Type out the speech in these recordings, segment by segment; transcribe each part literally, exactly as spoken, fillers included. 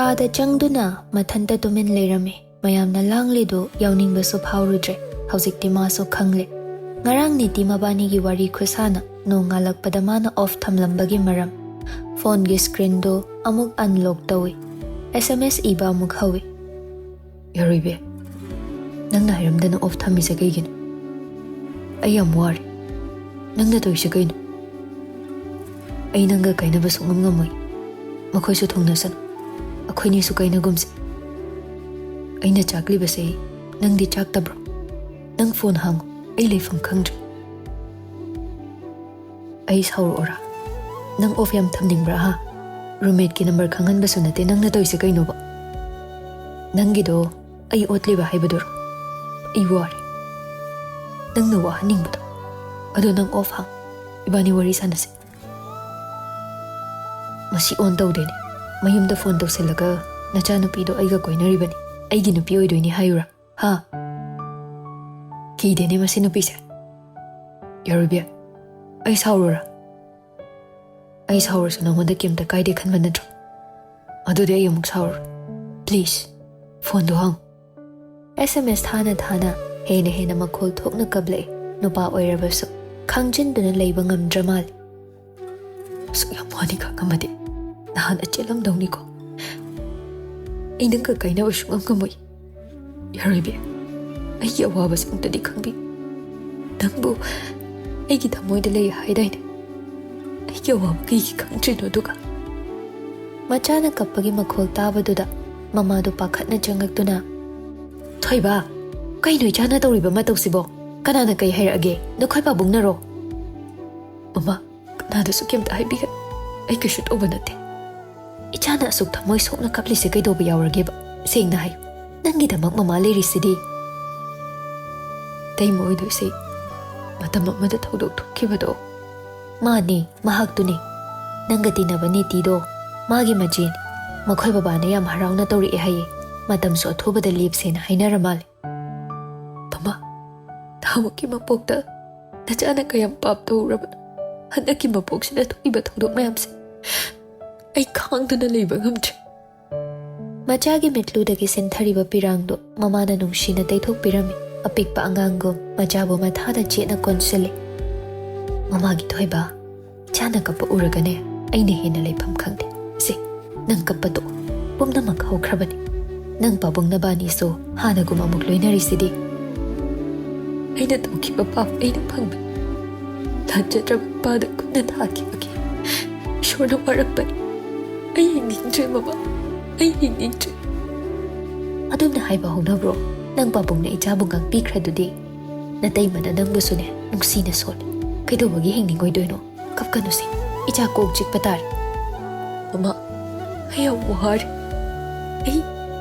ꯀꯥꯗ ꯆꯪꯗꯨꯅ ꯃꯊꯟꯇ ꯇꯨꯃꯤꯟ ꯂꯩꯔꯝꯃꯤ꯫ ꯃꯌꯥꯝꯅ ꯂꯥꯡꯂꯤꯗꯨ ꯌꯥꯎꯅꯤꯡꯕꯁꯨ ꯐꯥꯎꯔꯨꯗ꯭ꯔꯦ꯫ ꯍꯧꯖꯤꯛꯇꯤ ꯃꯥꯁꯨ ꯈꯪꯂꯦ꯫ ꯉꯔꯥꯡ ꯅꯤꯇꯤ ꯃꯕꯥꯅꯤꯒꯤ ꯋꯥꯔꯤ ꯈꯨꯁꯥꯅ ꯅꯣꯡ ꯉꯥꯜꯂꯛꯄꯗ ꯃꯥꯅ ꯑꯣꯐ ꯊꯝꯂꯝꯕꯒꯤ ꯃꯔꯝ꯫ ꯐꯣꯟꯒꯤ ꯁ꯭ꯀ꯭ꯔꯤꯟꯗꯨ ꯑꯃꯨꯛ ꯑꯟꯂꯣꯛ ꯇꯧꯏ꯫ ꯑꯦꯁ ꯑꯦꯝ ꯑꯦꯁ ꯏꯕ ꯑꯃꯨꯛ ꯍꯧꯏ꯫ "ꯌꯥꯔꯣꯏꯕꯦ, ꯅꯪꯅ ꯍꯥꯏꯔꯝꯗꯅ ꯑꯣꯐ ꯊꯝꯃꯤꯁꯦ ꯀꯩꯒꯤꯅꯣ? ꯑꯩ ꯌꯥꯝ ꯋꯥꯔꯦ꯫ ꯅꯪꯅ ꯇꯧꯔꯤꯁꯦ ꯀꯩꯅꯣ? ꯑꯩ ꯅꯪꯒ ꯀꯥꯏꯅꯕ ꯁꯨꯡꯉꯝ ꯉꯝꯃꯣꯏ꯫ ꯃꯈꯣꯏꯁꯨ ꯊꯨꯡꯅꯁꯅꯨ꯫ ꯑꯩꯈꯣꯏꯅꯤꯁꯨ ꯀꯥꯏꯅꯒꯨꯝꯁꯦ꯫ ꯑꯩꯅ ꯆꯥꯛꯂꯤꯕꯁꯦ ꯅꯪꯗꯤ ꯆꯥꯛꯇꯕ꯭ꯔꯣ? ꯅꯪ ꯐꯣꯟ ꯍꯥꯡꯉꯣ, ꯑꯩ ꯂꯩꯐꯝ ꯈꯪꯗ꯭ꯔꯦ꯫ ꯑꯩ ꯁꯥꯎꯔꯛꯑꯣꯔꯥ? ꯅꯪ ꯑꯣꯐ ꯌꯥꯝ ꯊꯝꯅꯤꯡꯕ꯭ꯔꯥ ꯍꯥ? ꯔꯨꯝꯃꯦꯠꯀꯤ ꯅꯝꯕꯔ ꯈꯪꯍꯟꯕꯁꯨ ꯅꯠꯇꯦ, ꯅꯪꯅ ꯇꯧꯔꯤꯁꯦ ꯀꯩꯅꯣꯕ? ꯅꯪꯒꯤꯗꯣ ꯑꯩ ꯑꯣꯠꯂꯤꯕ ꯍꯥꯏꯕꯗꯨꯔꯣ? ꯑꯩ ꯋꯥꯔꯦ꯫ ꯅꯪꯅ ꯋꯥꯍꯟꯅꯤꯡꯕꯗꯣ꯫ ꯑꯗꯣ ꯅꯪ ꯑꯣꯐ ꯍꯥꯡ, ꯏꯕꯥꯅꯤ ꯋꯥꯔꯤ ꯁꯥꯟꯅꯁꯦ꯫ ꯃꯁꯤ ꯑꯣꯟ ꯇꯧꯗꯦꯅꯦ꯫ ꯃꯌꯨꯝꯗ ꯐꯣꯟ ꯇꯧꯁꯤꯜꯂꯒ ꯅꯆꯥꯅꯨꯄꯤꯗꯣ ꯑꯩꯒ ꯀꯣꯏꯅꯔꯤꯕꯅꯤ, ꯑꯩꯒꯤ ꯅꯨꯄꯤ ꯑꯣꯏꯗꯣꯏꯅꯤ ꯍꯥꯏꯌꯨꯔꯥ? ꯍꯥ? ꯀꯤꯗꯦꯅꯦ ꯃꯁꯤ ꯅꯨꯄꯤꯁꯦ꯫ ꯌꯥꯔꯣꯏꯕꯦ, ꯑꯩ ꯁꯥꯎꯔꯨꯔꯥ? ꯑꯩ ꯁꯥꯎꯔꯁꯨ ꯅꯉꯣꯟꯗ ꯀꯩꯝꯇ ꯀꯥꯏꯗꯦ ꯈꯟꯕ ꯅꯠꯇ꯭ꯔꯣ? ꯑꯗꯨꯗꯤ ꯑꯩ ꯑꯃꯨꯛ ꯁꯥꯎꯔꯣꯏ꯫ ꯄ꯭ꯂꯤꯖ, ꯐꯣꯟꯗꯣ ꯍꯥꯡꯉꯨ꯫ ꯑꯦꯁ ꯑꯦꯝ ꯑꯦꯁ ꯊꯥꯅ ꯊꯥꯅ, ꯍꯦꯟꯅ ꯍꯦꯟꯅ ꯃꯈꯣꯜ ꯊꯣꯛꯅ ꯀꯞꯂꯛꯏ꯫ ꯅꯨꯄꯥ ꯑꯣꯏꯔꯕꯁꯨ ꯈꯥꯡꯖꯤꯟꯗꯨꯅ ꯂꯩꯕ ꯉꯝꯗ꯭ꯔ ꯃꯥꯜꯂꯤ꯫ "ꯑꯁꯨꯛ ꯌꯥꯝ ꯋꯥꯅꯤ ꯈꯪꯉꯝꯃꯗꯤ ꯅꯍꯥꯟ ꯆꯦꯜꯂꯝꯗꯧꯅꯤꯀꯣ꯫ ꯑꯩ ꯅꯪꯒ ꯀꯥꯏꯅꯕ ꯁꯨꯡꯉꯝ ꯉꯝꯃꯣꯏ꯫ ꯌꯥꯔꯣꯏꯕꯦ, ꯑꯩꯒꯤ ꯑꯋꯥꯕꯁꯦ ꯑꯃꯨꯛꯇꯗꯤ ꯈꯪꯕꯤ꯫ ꯅꯪꯕꯨ ꯑꯩꯒꯤ ꯊꯃꯣꯏꯗ ꯂꯩ ꯍꯥꯏꯗꯥꯏꯅꯦ? ꯑꯩꯒꯤ ꯑꯋꯥꯕ ꯀꯩꯒꯤ ꯈꯪꯗ꯭ꯔꯤꯅꯣ ꯑꯗꯨꯒ?" ꯃꯆꯥꯅ ꯀꯞꯄꯒꯤ ꯃꯈꯣꯜ ꯇꯥꯕꯗꯨꯗ ꯃꯃꯥꯗꯨ ꯄꯥꯈꯠꯅ ꯆꯪꯉꯛꯇꯨꯅ, "ꯊꯣꯏꯕ, ꯀꯩꯅꯣ ꯏꯆꯥꯅ ꯇꯧꯔꯤꯕ ꯃꯇꯧꯁꯤꯕꯣ? ꯀꯅꯥꯅ ꯀꯩ ꯍꯥꯏꯔꯛꯑꯒꯦ? ꯅꯈꯣꯏ ꯄꯥꯕꯨꯡꯅꯔꯣ?" "ꯃꯃꯥ, ꯀꯅꯥꯗꯁꯨ ꯀꯩꯝꯇ ꯍꯥꯏꯕꯤꯒꯅꯨ꯫ ꯑꯩ ꯀꯩꯁꯨ ꯇꯧꯕ ꯅꯠꯇꯦ꯫ ꯏꯆꯥꯅ ꯑꯁꯨꯛ ꯊꯃꯣꯏ ꯁꯣꯛꯅ ꯀꯞꯂꯤꯁꯦ ꯀꯩꯗꯧꯕ ꯌꯥꯎꯔꯒꯦꯕ? ꯁꯦꯡꯅ ꯍꯥꯏꯌꯨ꯫ ꯅꯪꯒꯤꯗꯃꯛ ꯃꯃꯥ ꯂꯩꯔꯤꯁꯤꯗꯤ꯫" "ꯇꯩꯃ ꯑꯣꯏꯗꯣꯏꯁꯦ ꯃꯇꯝ ꯑꯃꯗ ꯊꯧꯗꯣꯛ ꯊꯣꯛꯈꯤꯕꯗꯣ꯫" "ꯃꯥꯅꯦ, ꯃꯍꯥꯛꯇꯨꯅꯦ꯫ ꯅꯪꯒ ꯇꯤꯟꯅꯕ ꯅꯤꯇꯤꯗꯣ ꯃꯥꯒꯤ ꯃꯆꯦꯅꯦ꯫ ꯃꯈꯣꯏ ꯕꯕꯥꯅ ꯌꯥꯝ ꯍꯔꯥꯎꯅ ꯇꯧꯔꯛꯑꯦ ꯍꯥꯏꯌꯦ꯫ ꯃꯇꯝꯁꯨ ꯑꯊꯨꯕꯗ ꯂꯦꯞꯁꯦꯅ ꯍꯥꯏꯅꯔ ꯃꯥꯜꯂꯦ꯫" "ꯃꯃꯥ, ꯅꯍꯥꯟꯃꯨꯛꯀꯤ ꯃꯄꯣꯛꯇ ꯅꯆꯥꯅ ꯀꯌꯥꯝ ꯄꯥꯞ ꯇꯧꯔꯕꯅꯣ? ꯍꯟꯗꯛꯀꯤ ꯃꯄꯣꯛꯁꯤꯗ ꯊꯣꯛꯏꯕ ꯊꯧꯗꯣꯛ ꯃꯌꯥꯝꯁꯦ ꯑꯩ ꯈꯥꯡꯗꯨꯅ ꯂꯩꯕ ꯉꯝꯗ꯭ꯔꯦ꯫ ꯃꯆꯥꯒꯤ ꯃꯤꯠꯂꯨꯗꯒꯤ ꯁꯤꯟꯊꯔꯤꯕ ꯄꯤꯔꯥꯡꯗꯨ ꯃꯃꯥꯅ ꯅꯨꯡꯁꯤꯅ ꯇꯩꯊꯣꯛꯄꯤꯔꯝꯃꯤ꯫ ꯑꯄꯤꯛꯄ ꯑꯉꯥꯡꯒꯨꯝ ꯃꯆꯥꯕꯨ ꯃꯊꯥꯗ ꯆꯦꯠꯅ ꯀꯣꯟꯁꯤꯜꯂꯤ꯫ "ꯃꯃꯥꯒꯤ ꯊꯣꯏꯕ, ꯏꯆꯥꯅ ꯀꯞꯄ ꯎꯔꯒꯅꯦ, ꯑꯩꯅ ꯍꯦꯟꯅ ꯂꯩꯐꯝ ꯈꯪꯗꯦ꯫ ꯁꯦ, ꯅꯪ ꯀꯞꯄ ꯇꯣꯛꯑꯣ꯫ ꯄꯨꯝꯅꯃꯛ ꯍꯧꯈ꯭ꯔꯕꯅꯤ꯫ ꯅꯪ ꯄꯥꯕꯨꯡ ꯅꯕꯥꯅꯤꯁꯨ ꯍꯥꯟꯅꯒꯨꯝ ꯑꯃꯨꯛ ꯂꯣꯏꯅꯔꯤꯁꯤꯗꯤ꯫" "ꯑꯩꯅ ꯇꯧꯈꯤꯕ ꯄꯥꯞ ꯑꯩꯅ ꯐꯪꯕ, ꯂꯥꯟꯖꯗ꯭ꯔꯕ ꯏꯄꯥꯗ ꯈꯨꯠꯅ ꯊꯥꯈꯤꯕꯒꯤ ꯏꯁꯣꯔꯅ ꯋꯥꯔꯛꯄꯅꯤ꯫ ꯑꯩ ꯍꯤꯡꯅꯤꯡꯗ꯭ꯔꯦ ꯃꯃꯥ, ꯑꯩ ꯍꯤꯡꯅꯤꯡꯗ꯭ꯔꯦ꯫" "ꯑꯗꯨꯝꯅ ꯍꯥꯏꯕ ꯍꯧꯅꯕ꯭ꯔꯣ? ꯅꯪ ꯄꯥꯕꯨꯡꯅ ꯏꯆꯥꯕꯨ ꯉꯥꯛꯄꯤꯈ꯭ꯔꯗꯨꯗꯤ꯫ ꯅꯇꯩꯃꯅ ꯅꯪꯕꯨꯁꯨꯅꯦ ꯅꯨꯡꯁꯤꯅ ꯁꯣꯜꯂꯤ꯫ ꯀꯩꯗꯧꯕꯒꯤ ꯍꯤꯡꯅꯤꯡꯉꯣꯏꯗꯣꯏꯅꯣ? ꯀꯞꯀꯅꯨꯁꯦ, ꯏꯆꯥ ꯀꯣꯛ ꯆꯤꯛꯄ ꯇꯥꯔꯦ꯫" "ꯃꯃꯥ, ꯑꯩ ꯌꯥꯝ ꯋꯥꯔꯦ꯫ ꯑꯩ,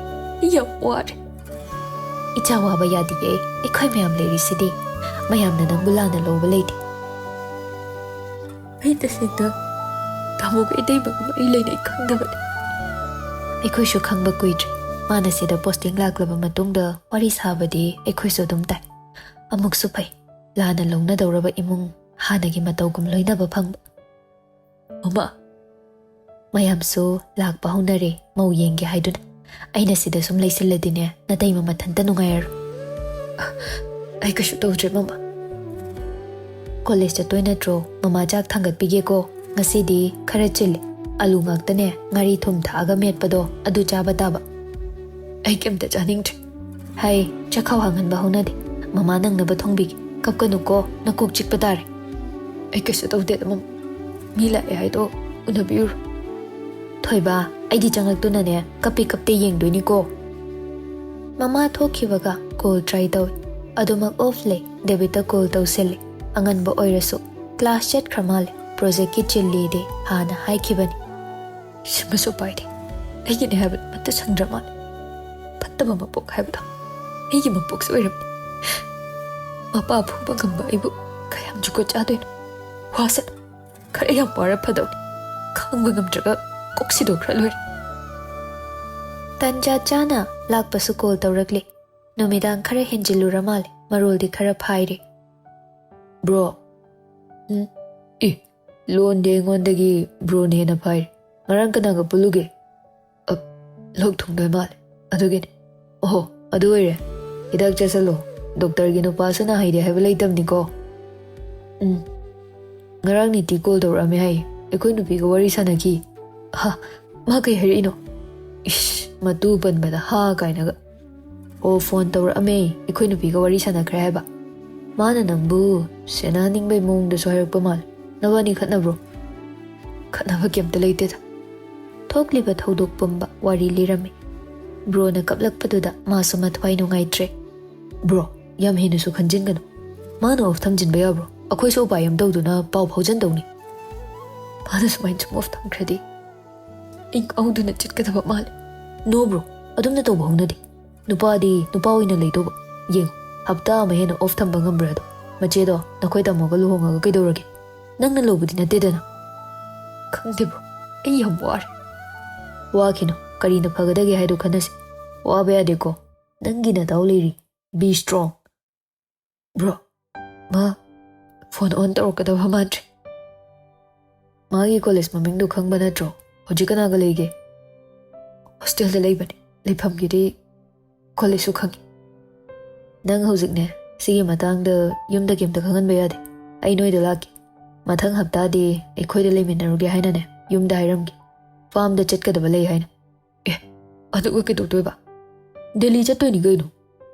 ꯑꯩ ꯌꯥꯝ ꯋꯥꯔꯦ꯫" "ꯏꯆꯥ ꯋꯥꯕ ꯌꯥꯗꯤꯌꯦ, ꯑꯩꯈꯣꯏ ꯃꯌꯥꯝ ꯂꯩꯔꯤꯁꯤꯗꯤ꯫ ꯃꯌꯥꯝꯅ ꯅꯪꯕꯨ ꯂꯥꯟꯅ ꯂꯧꯕ ꯂꯩꯇꯦ꯫" "ꯑꯩ ꯇꯁꯦꯡꯅ ꯇꯥꯃꯣꯒ ꯏꯇꯩꯃꯒ ꯃꯔꯤ ꯂꯩꯅꯩ ꯈꯪꯗꯕꯅꯤ꯫" "ꯑꯩꯈꯣꯏꯁꯨ ꯈꯪꯕ ꯀꯨꯏꯗ꯭ꯔꯤ꯫ ꯃꯥꯅ ꯁꯤꯗ ꯄꯣꯁꯇꯤꯡ ꯂꯥꯛꯂꯕ ꯃꯇꯨꯡꯗ ꯋꯥꯔꯤ ꯁꯥꯕꯗꯤ ꯑꯩꯈꯣꯏꯁꯨ ꯑꯗꯨꯝ ꯇꯥꯏ꯫ ꯑꯃꯨꯛꯁꯨ ꯐꯩ, ꯂꯥꯟꯅ ꯂꯧꯅꯗꯧꯔꯕ ꯏꯃꯨꯡ ꯍꯥꯟꯅꯒꯤ ꯃꯇꯧꯒꯨꯝ ꯂꯣꯏꯅꯕ ꯐꯪꯕ꯫" "ꯃꯃꯥ, ꯃꯌꯥꯝꯁꯨ ꯂꯥꯛꯄ ꯍꯧꯅꯔꯦ, ꯃꯧ ꯌꯦꯡꯒꯦ ꯍꯥꯏꯗꯨꯅ꯫ ꯑꯩꯅ ꯁꯤꯗ ꯁꯨꯝ ꯂꯩꯁꯤꯜꯂꯗꯤꯅꯦ, ꯅꯇꯩꯃ ꯃꯊꯟꯇ ꯅꯨꯡꯉꯥꯏꯔꯔꯣꯏ꯫" "ꯑꯩ ꯀꯩꯁꯨ ꯇꯧꯗ꯭ꯔꯦ, ꯃꯃꯥ꯫" "ꯀꯣꯂꯦꯖ ꯆꯠꯇꯣꯏ ꯅꯠꯇ꯭ꯔꯣ? ꯃꯃꯥ ꯆꯥꯛ ꯊꯥꯡꯒꯠꯄꯤꯒꯦꯀꯣ꯫ ꯉꯁꯤꯗꯤ ꯈꯔ ꯆꯤꯜꯂꯤ꯫ ꯑꯂꯨ ꯉꯥꯛꯇꯅꯦ, ꯉꯥꯔꯤ ꯊꯨꯝ ꯊꯥꯛꯑꯒ ꯃꯦꯠꯄꯗꯣ ꯑꯗꯨ ꯆꯥꯕ ꯇꯥꯕ꯫" "ꯑꯩ ꯀꯩꯝꯇ ꯆꯥꯅꯤꯡꯗ꯭ꯔꯦ꯫" "ꯍꯩ, ꯆꯈꯥꯎ ꯍꯥꯡꯍꯟꯕ ꯍꯧꯅꯗꯦ꯫ ꯃꯃꯥ ꯅꯪꯅꯕ ꯊꯣꯡꯕꯤꯒꯦ꯫ ꯀꯞꯀꯅꯨꯀꯣ, ꯅꯀꯣꯛ ꯆꯤꯛꯄ ꯇꯥꯔꯦ꯫" "ꯑꯩ ꯀꯩꯁꯨ ꯇꯧꯗꯦꯗ, ꯃꯃꯥ꯫ ꯃꯤ ꯂꯥꯛꯑꯦ ꯍꯥꯏꯗꯣ ꯎꯅꯕꯤꯔꯨꯔꯣ꯫" "ꯊꯣꯏꯕ, ꯑꯩꯗꯤ ꯆꯪꯂꯛꯇꯨꯅꯅꯦ ꯀꯞꯄꯤ ꯀꯞꯇꯦ ꯌꯦꯡꯗꯣꯏꯅꯤꯀꯣ꯫" ꯃꯃꯥ ꯊꯣꯛꯈꯤꯕꯒ ꯀꯣꯜ ꯇ꯭ꯔꯥꯏ ꯇꯧꯏ꯫ ꯑꯗꯨꯃꯛ ꯑꯣꯐ ꯂꯩ꯫ ꯗꯦꯕꯤꯠꯇ ꯀꯣꯜ ꯇꯧꯁꯤꯜꯂꯤ꯫ ꯑꯉꯟꯕ ꯑꯣꯏꯔꯁꯨ ꯀ꯭ꯂꯥꯁ ꯆꯠꯈ꯭ꯔ ꯃꯥꯜꯂꯦ꯫ ꯄ꯭ꯔꯣꯖꯦꯛꯀꯤ ꯆꯤꯜꯂꯤꯗꯤ ꯍꯥꯟꯅ ꯍꯥꯏꯈꯤꯕꯅꯤ꯫ "ꯁꯤꯃꯁꯨ ꯄꯥꯏꯗꯦ꯫ ꯑꯩꯒꯤꯅꯦ ꯍꯥꯏꯕ ꯑꯃꯠꯇ ꯁꯪꯗ꯭ꯔ ꯃꯥꯜꯂꯦ꯫ ꯐꯠꯇꯕ ꯃꯄꯣꯛ ꯍꯥꯏꯕꯗꯣ ꯑꯩꯒꯤ ꯃꯄꯣꯛꯁꯨ ꯑꯣꯏꯔꯝꯃꯤ꯫ ꯃꯄꯥ ꯐꯨꯕ ꯉꯝꯕ ꯑꯩꯕꯨ ꯀꯌꯥꯝ ꯖꯨꯒꯣꯠ ꯆꯥꯗꯣꯏꯅꯣ? ꯋꯥꯁꯠ꯫ ꯈꯔ ꯌꯥꯝ ꯋꯥꯔ ꯐꯗꯧꯅꯤ꯫ ꯈꯥꯡꯕ ꯉꯝꯗ꯭ꯔꯒ ꯀꯣꯛ ꯁꯤꯗꯣꯛꯈ꯭ꯔ ꯂꯣꯏꯔꯦ꯫" ꯇꯟꯖꯥ ꯆꯥꯅ ꯂꯥꯛꯄꯁꯨ ꯀꯣꯜ ꯇꯧꯔꯛꯂꯤ꯫ ꯅꯨꯃꯤꯗꯥꯡ ꯈꯔ ꯍꯦꯟꯖꯤꯜꯂꯨꯔ ꯃꯥꯜꯂꯦ꯫ ꯃꯔꯣꯜꯗꯤ ꯈꯔ ꯐꯥꯏꯔꯦ꯫ "ꯕ꯭ꯔꯣ꯫" "ꯎꯝ?" "ꯑꯦ, ꯂꯣꯟꯗꯤ ꯑꯩꯉꯣꯟꯗꯒꯤ ꯕ꯭ꯔꯣꯅ ꯍꯦꯟꯅ ꯐꯥꯏꯔꯦ꯫ ꯉꯔꯥꯡ ꯀꯅꯥꯒ ꯄꯨꯜꯂꯨꯒꯦ?" "ꯑ, ꯂꯣꯛ ꯊꯨꯡꯗꯣꯏ ꯃꯥꯜꯂꯦ, ꯑꯗꯨꯒꯤꯅꯦ꯫ ꯑꯣꯍꯣ, ꯑꯗꯨ ꯑꯣꯏꯔꯦ꯫ ꯍꯤꯗꯥꯛ ꯆꯥꯁꯤꯜꯂꯣ꯫ ꯗꯣꯛꯇꯔꯒꯤ ꯅꯨꯄꯥꯁꯨ ꯅꯥ ꯍꯩꯗꯦ ꯍꯥꯏꯕ ꯂꯩꯇꯕꯅꯤꯀꯣ꯫ ꯎꯝ꯫ ꯉꯔꯥꯡ ꯅꯤꯇꯤ ꯀꯣꯜ ꯇꯧꯔꯛꯑꯝꯃꯦ ꯍꯥꯏꯌꯦ꯫ ꯑꯩꯈꯣꯏ ꯅꯨꯄꯤꯒ ꯋꯥꯔꯤ ꯁꯥꯟꯅꯈꯤ꯫ ꯍꯥ? ꯃꯥ ꯀꯩ ꯍꯥꯏꯔꯛꯏꯅꯣ? ꯏꯁ, ꯃꯇꯨ ꯄꯟꯕꯗ ꯍꯥ ꯀꯥꯏꯅꯒ꯫ ꯑꯣ, ꯐꯣꯟ ꯇꯧꯔꯛꯑꯝꯃꯦ꯫ ꯑꯩꯈꯣꯏ ꯅꯨꯄꯤꯒ ꯋꯥꯔꯤ ꯁꯥꯟꯅꯈ꯭ꯔꯦ ꯍꯥꯏꯕ꯫ ꯃꯥꯅ ꯅꯪꯕꯨ ꯁꯦꯟꯅꯍꯟꯅꯤꯡꯕꯩ ꯃꯑꯣꯡꯗꯁꯨ ꯍꯥꯏꯔꯛꯄ ꯃꯥꯜꯂꯦ꯫ ꯅꯕꯥꯅꯤ ꯈꯠꯅꯕ꯭ꯔꯣ? ꯈꯠꯅꯕ ꯀꯩꯝꯇ ꯂꯩꯇꯦꯗ꯫ ꯊꯣꯛꯂꯤꯕ ꯊꯧꯗꯣꯛ ꯄꯨꯝꯕ ꯋꯥꯔꯤ ꯂꯤꯔꯝꯃꯤ꯫ ꯕ꯭ꯔꯣꯅ ꯀꯞꯂꯛꯄꯗꯨꯗ ꯃꯥꯁꯨ ꯃꯊ꯭ꯋꯥꯏ ꯅꯨꯡꯉꯥꯏꯇ꯭ꯔꯦ꯫ ꯕ꯭ꯔꯣ, ꯌꯥꯝ ꯍꯦꯟꯅꯁꯨ ꯈꯟꯖꯤꯟꯒꯅꯨ꯫ ꯃꯥꯅ ꯑꯣꯐ ꯊꯝꯖꯤꯟꯕ ꯌꯥꯕ꯭ꯔꯣ? ꯑꯩꯈꯣꯏꯁꯨ ꯎꯄꯥꯏ ꯑꯃ ꯇꯧꯗꯨꯅ ꯄꯥꯎ ꯐꯥꯎꯖꯟꯗꯧꯅꯤ꯫ ꯃꯥꯅ ꯁꯨꯃꯥꯏꯅ ꯁꯨꯝ ꯑꯣꯐ ꯊꯝꯈ꯭ꯔꯗꯤ ꯑꯩ ꯉꯥꯎꯗꯨꯅ ꯆꯠꯀꯗꯕ ꯃꯥꯜꯂꯦ꯫ ꯅꯣ ꯕ꯭ꯔꯣ, ꯑꯗꯨꯝꯅ ꯇꯧꯕ ꯍꯧꯅꯗꯦ꯫ ꯅꯨꯄꯥꯗꯤ ꯅꯨꯄꯥ ꯑꯣꯏꯅ ꯂꯩꯗꯧꯕ꯫ ꯌꯦꯡꯉꯨ, ꯍꯞꯇꯥ ꯑꯃ ꯍꯦꯟꯅ ꯑꯣꯐ ꯊꯝꯕ ꯉꯝꯕ꯭ꯔꯥ ꯑꯗꯣ? ꯃꯆꯦꯗꯣ ꯅꯈꯣꯏ ꯇꯥꯃꯣꯒ ꯂꯨꯍꯣꯡꯉꯒ ꯀꯩꯗꯧꯔꯒꯦ? ꯅꯪꯅ ꯂꯧꯕꯗꯤ ꯅꯠꯇꯦꯗꯅ꯫ ꯈꯪꯗꯦ ꯕ꯭ꯔꯣ, ꯑꯩ ꯌꯥꯝ ꯋꯥꯔꯦ꯫ ꯋꯥꯈꯤꯅꯣ, ꯀꯔꯤꯅ ꯐꯒꯗꯒꯦ ꯍꯥꯏꯗꯣ ꯈꯟꯅꯁꯤ꯫ ꯋꯥꯕ ꯌꯥꯗꯦꯀꯣ, ꯅꯪꯒꯤ ꯅꯗꯥꯎ ꯂꯩꯔꯤ꯫ Be strong꯫ ꯕ꯭ꯔꯣ, ꯃꯥ ꯐꯣꯟ ꯑꯣꯟ ꯇꯧꯔꯛꯀꯗꯕ ꯃꯥꯟꯗ꯭ꯔꯦ꯫ ꯃꯥꯒꯤ ꯀꯣꯂꯦꯖ ꯃꯃꯤꯡꯗꯣ ꯈꯪꯕ ꯅꯠꯇ꯭ꯔꯣ? ꯍꯧꯖꯤꯛ ꯀꯅꯥꯒ ꯂꯩꯒꯦ? ꯍꯣꯁꯇꯦꯜꯗ ꯂꯩꯕꯅꯦ꯫ ꯂꯩꯐꯝꯒꯤꯗꯤ ꯀꯣꯂꯦꯖꯁꯨ ꯈꯪꯉꯤ꯫ ꯅꯪ ꯍꯧꯖꯤꯛꯅꯦ, ꯁꯤꯒꯤ ꯃꯇꯥꯡꯗ ꯌꯨꯝꯗ ꯀꯩꯝꯇ ꯈꯪꯍꯟꯕ ꯌꯥꯗꯦ꯫ ꯑꯩ ꯅꯣꯏꯗ ꯂꯥꯛꯀꯦ꯫ ꯃꯊꯪ ꯍꯞꯇꯥꯗꯤ ꯑꯩꯈꯣꯏꯗ ꯂꯩꯃꯤꯟꯅꯔꯨꯒꯦ ꯍꯥꯏꯅꯅꯦ, ꯌꯨꯝꯗ ꯍꯥꯏꯔꯝꯒꯦ꯫ ꯐꯥꯔꯝꯗ ꯆꯠꯀꯗꯕ ꯂꯩ ꯍꯥꯏꯅ꯫ ꯑꯦ, ꯑꯗꯨꯒ ꯀꯩꯗꯧꯗꯣꯏꯕ? ꯗꯦꯜꯂꯤ ꯆꯠꯇꯣꯏꯅꯤ ꯀꯩꯅꯣ꯫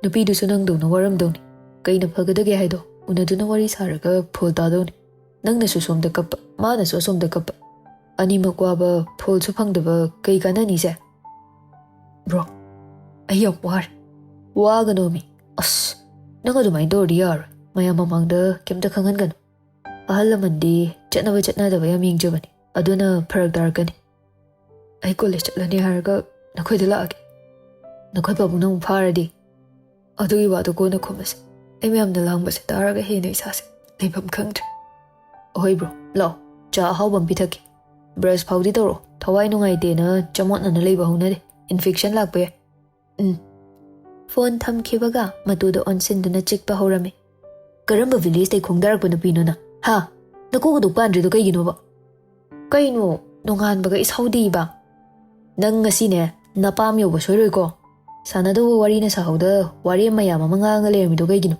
ꯅꯨꯄꯤꯗꯨꯁꯨ ꯅꯪꯗꯧꯅ ꯋꯥꯔꯝꯗꯧꯅꯤ꯫ ꯀꯩꯅ ꯐꯒꯗꯒꯦ ꯍꯥꯏꯗꯣ ꯎꯅꯗꯨꯅ ꯋꯥꯔꯤ ꯁꯥꯔꯒ ꯐꯣꯜ ꯇꯥꯗꯧꯅꯤ꯫ ꯅꯪꯅꯁꯨ ꯁꯣꯝꯗ ꯀꯞꯄ, ꯃꯥꯅꯁꯨ ꯑꯁꯣꯝꯗ ꯀꯞꯄ꯫ ꯑꯅꯤꯃꯛ ꯋꯥꯕ, ꯐꯣꯜꯁꯨ ꯐꯪꯗꯕ ꯀꯩ ꯀꯥꯟꯅꯅꯤꯁꯦ? ꯕ꯭ꯔꯣ, ꯑꯩ ꯌꯥꯝ ꯋꯥꯔꯦ꯫ ꯋꯥꯒꯅꯣꯃꯤ꯫ ꯑꯁ, ꯅꯪ ꯑꯗꯨꯃꯥꯏꯅ ꯇꯧꯔꯗꯤ ꯌꯥꯔꯣꯏ꯫ ꯃꯌꯥꯝ ꯃꯃꯥꯡꯗ ꯀꯩꯝꯇ ꯈꯪꯍꯟꯒꯅꯨ꯫ ꯑꯍꯜ ꯂꯃꯟꯗꯤ ꯆꯠꯅꯕ ꯆꯠꯅꯗꯕ ꯌꯥꯝ ꯌꯦꯡꯖꯕꯅꯤ, ꯑꯗꯨꯅ ꯐꯔꯛ ꯇꯥꯔꯛꯀꯅꯤ꯫ ꯑꯩ ꯀꯣꯂꯦꯖ ꯆꯠꯂꯅꯤ ꯍꯥꯏꯔꯒ ꯅꯈꯣꯏꯗ ꯂꯥꯛꯑꯒꯦ꯫ ꯅꯈꯣꯏ ꯄꯥꯕꯨꯡꯅ ꯑꯃꯨꯛ ꯐꯥꯔꯗꯤ? ꯑꯗꯨꯒꯤ ꯋꯥꯗꯣ ꯀꯣꯟꯅ ꯈꯨꯝꯃꯁꯦ꯫ ꯑꯩ ꯃꯌꯥꯝꯅ ꯂꯥꯡꯕꯁꯦ ꯇꯥꯔꯒ ꯍꯦꯟꯅ ꯏꯁꯥꯁꯦ ꯂꯩꯐꯝ ꯈꯪꯗ꯭ꯔꯦ꯫ ꯑꯍꯣꯏ ꯕ꯭ꯔꯣ, ꯂꯥꯛꯑꯣ, ꯆꯥ ꯑꯍꯥꯎꯕ ꯑꯃ ꯄꯤꯊꯛꯀꯦ꯫ ꯕ꯭ꯔꯁ ꯐꯥꯎꯗꯤ ꯇꯧꯔꯣ, ꯊꯋꯥꯏ ꯅꯨꯡꯉꯥꯏꯇꯦꯅ ꯆꯃꯣꯠꯅꯅ ꯂꯩꯕ ꯍꯧꯅꯗꯦ, ꯏꯟꯐꯦꯛꯁꯟ ꯂꯥꯛꯄ ꯌꯥꯏ꯫ ꯎꯝ꯫ ꯐꯣꯟ ꯊꯝꯈꯤꯕꯒ ꯃꯇꯨꯗ ꯑꯣꯟꯁꯤꯟꯗꯨꯅ ꯆꯤꯛꯄ ꯍꯧꯔꯝꯃꯤ꯫ ꯀꯔꯝꯕ ꯚꯤꯂꯦꯖꯇꯩ ꯈꯣꯡꯗꯔꯛꯄ ꯅꯨꯄꯤꯅꯣ ꯅꯪ? ꯍꯥ? ꯅꯀꯣꯛ ꯑꯗꯨꯛ ꯄꯥꯟꯗ꯭ꯔꯤꯗꯣ ꯀꯩꯒꯤꯅꯣꯕ? ꯀꯩꯅꯣ, ꯅꯣꯡꯉꯥꯟꯕꯒ ꯏꯁꯧꯗꯤꯕ? ꯅꯪ ꯉꯁꯤꯅꯦ, ꯅꯄꯥꯝ ꯌꯧꯕ ꯁꯣꯏꯔꯣꯏꯀꯣ꯫ ꯁꯥꯟꯅꯗꯧꯕ ꯋꯥꯔꯤꯅ ꯁꯥꯍꯧꯗ ꯋꯥꯔꯦꯝ ꯃꯌꯥꯝ ꯑꯃ ꯉꯥꯡꯉ ꯂꯩꯔꯝꯃꯤꯗꯣ ꯀꯩꯒꯤꯅꯣ?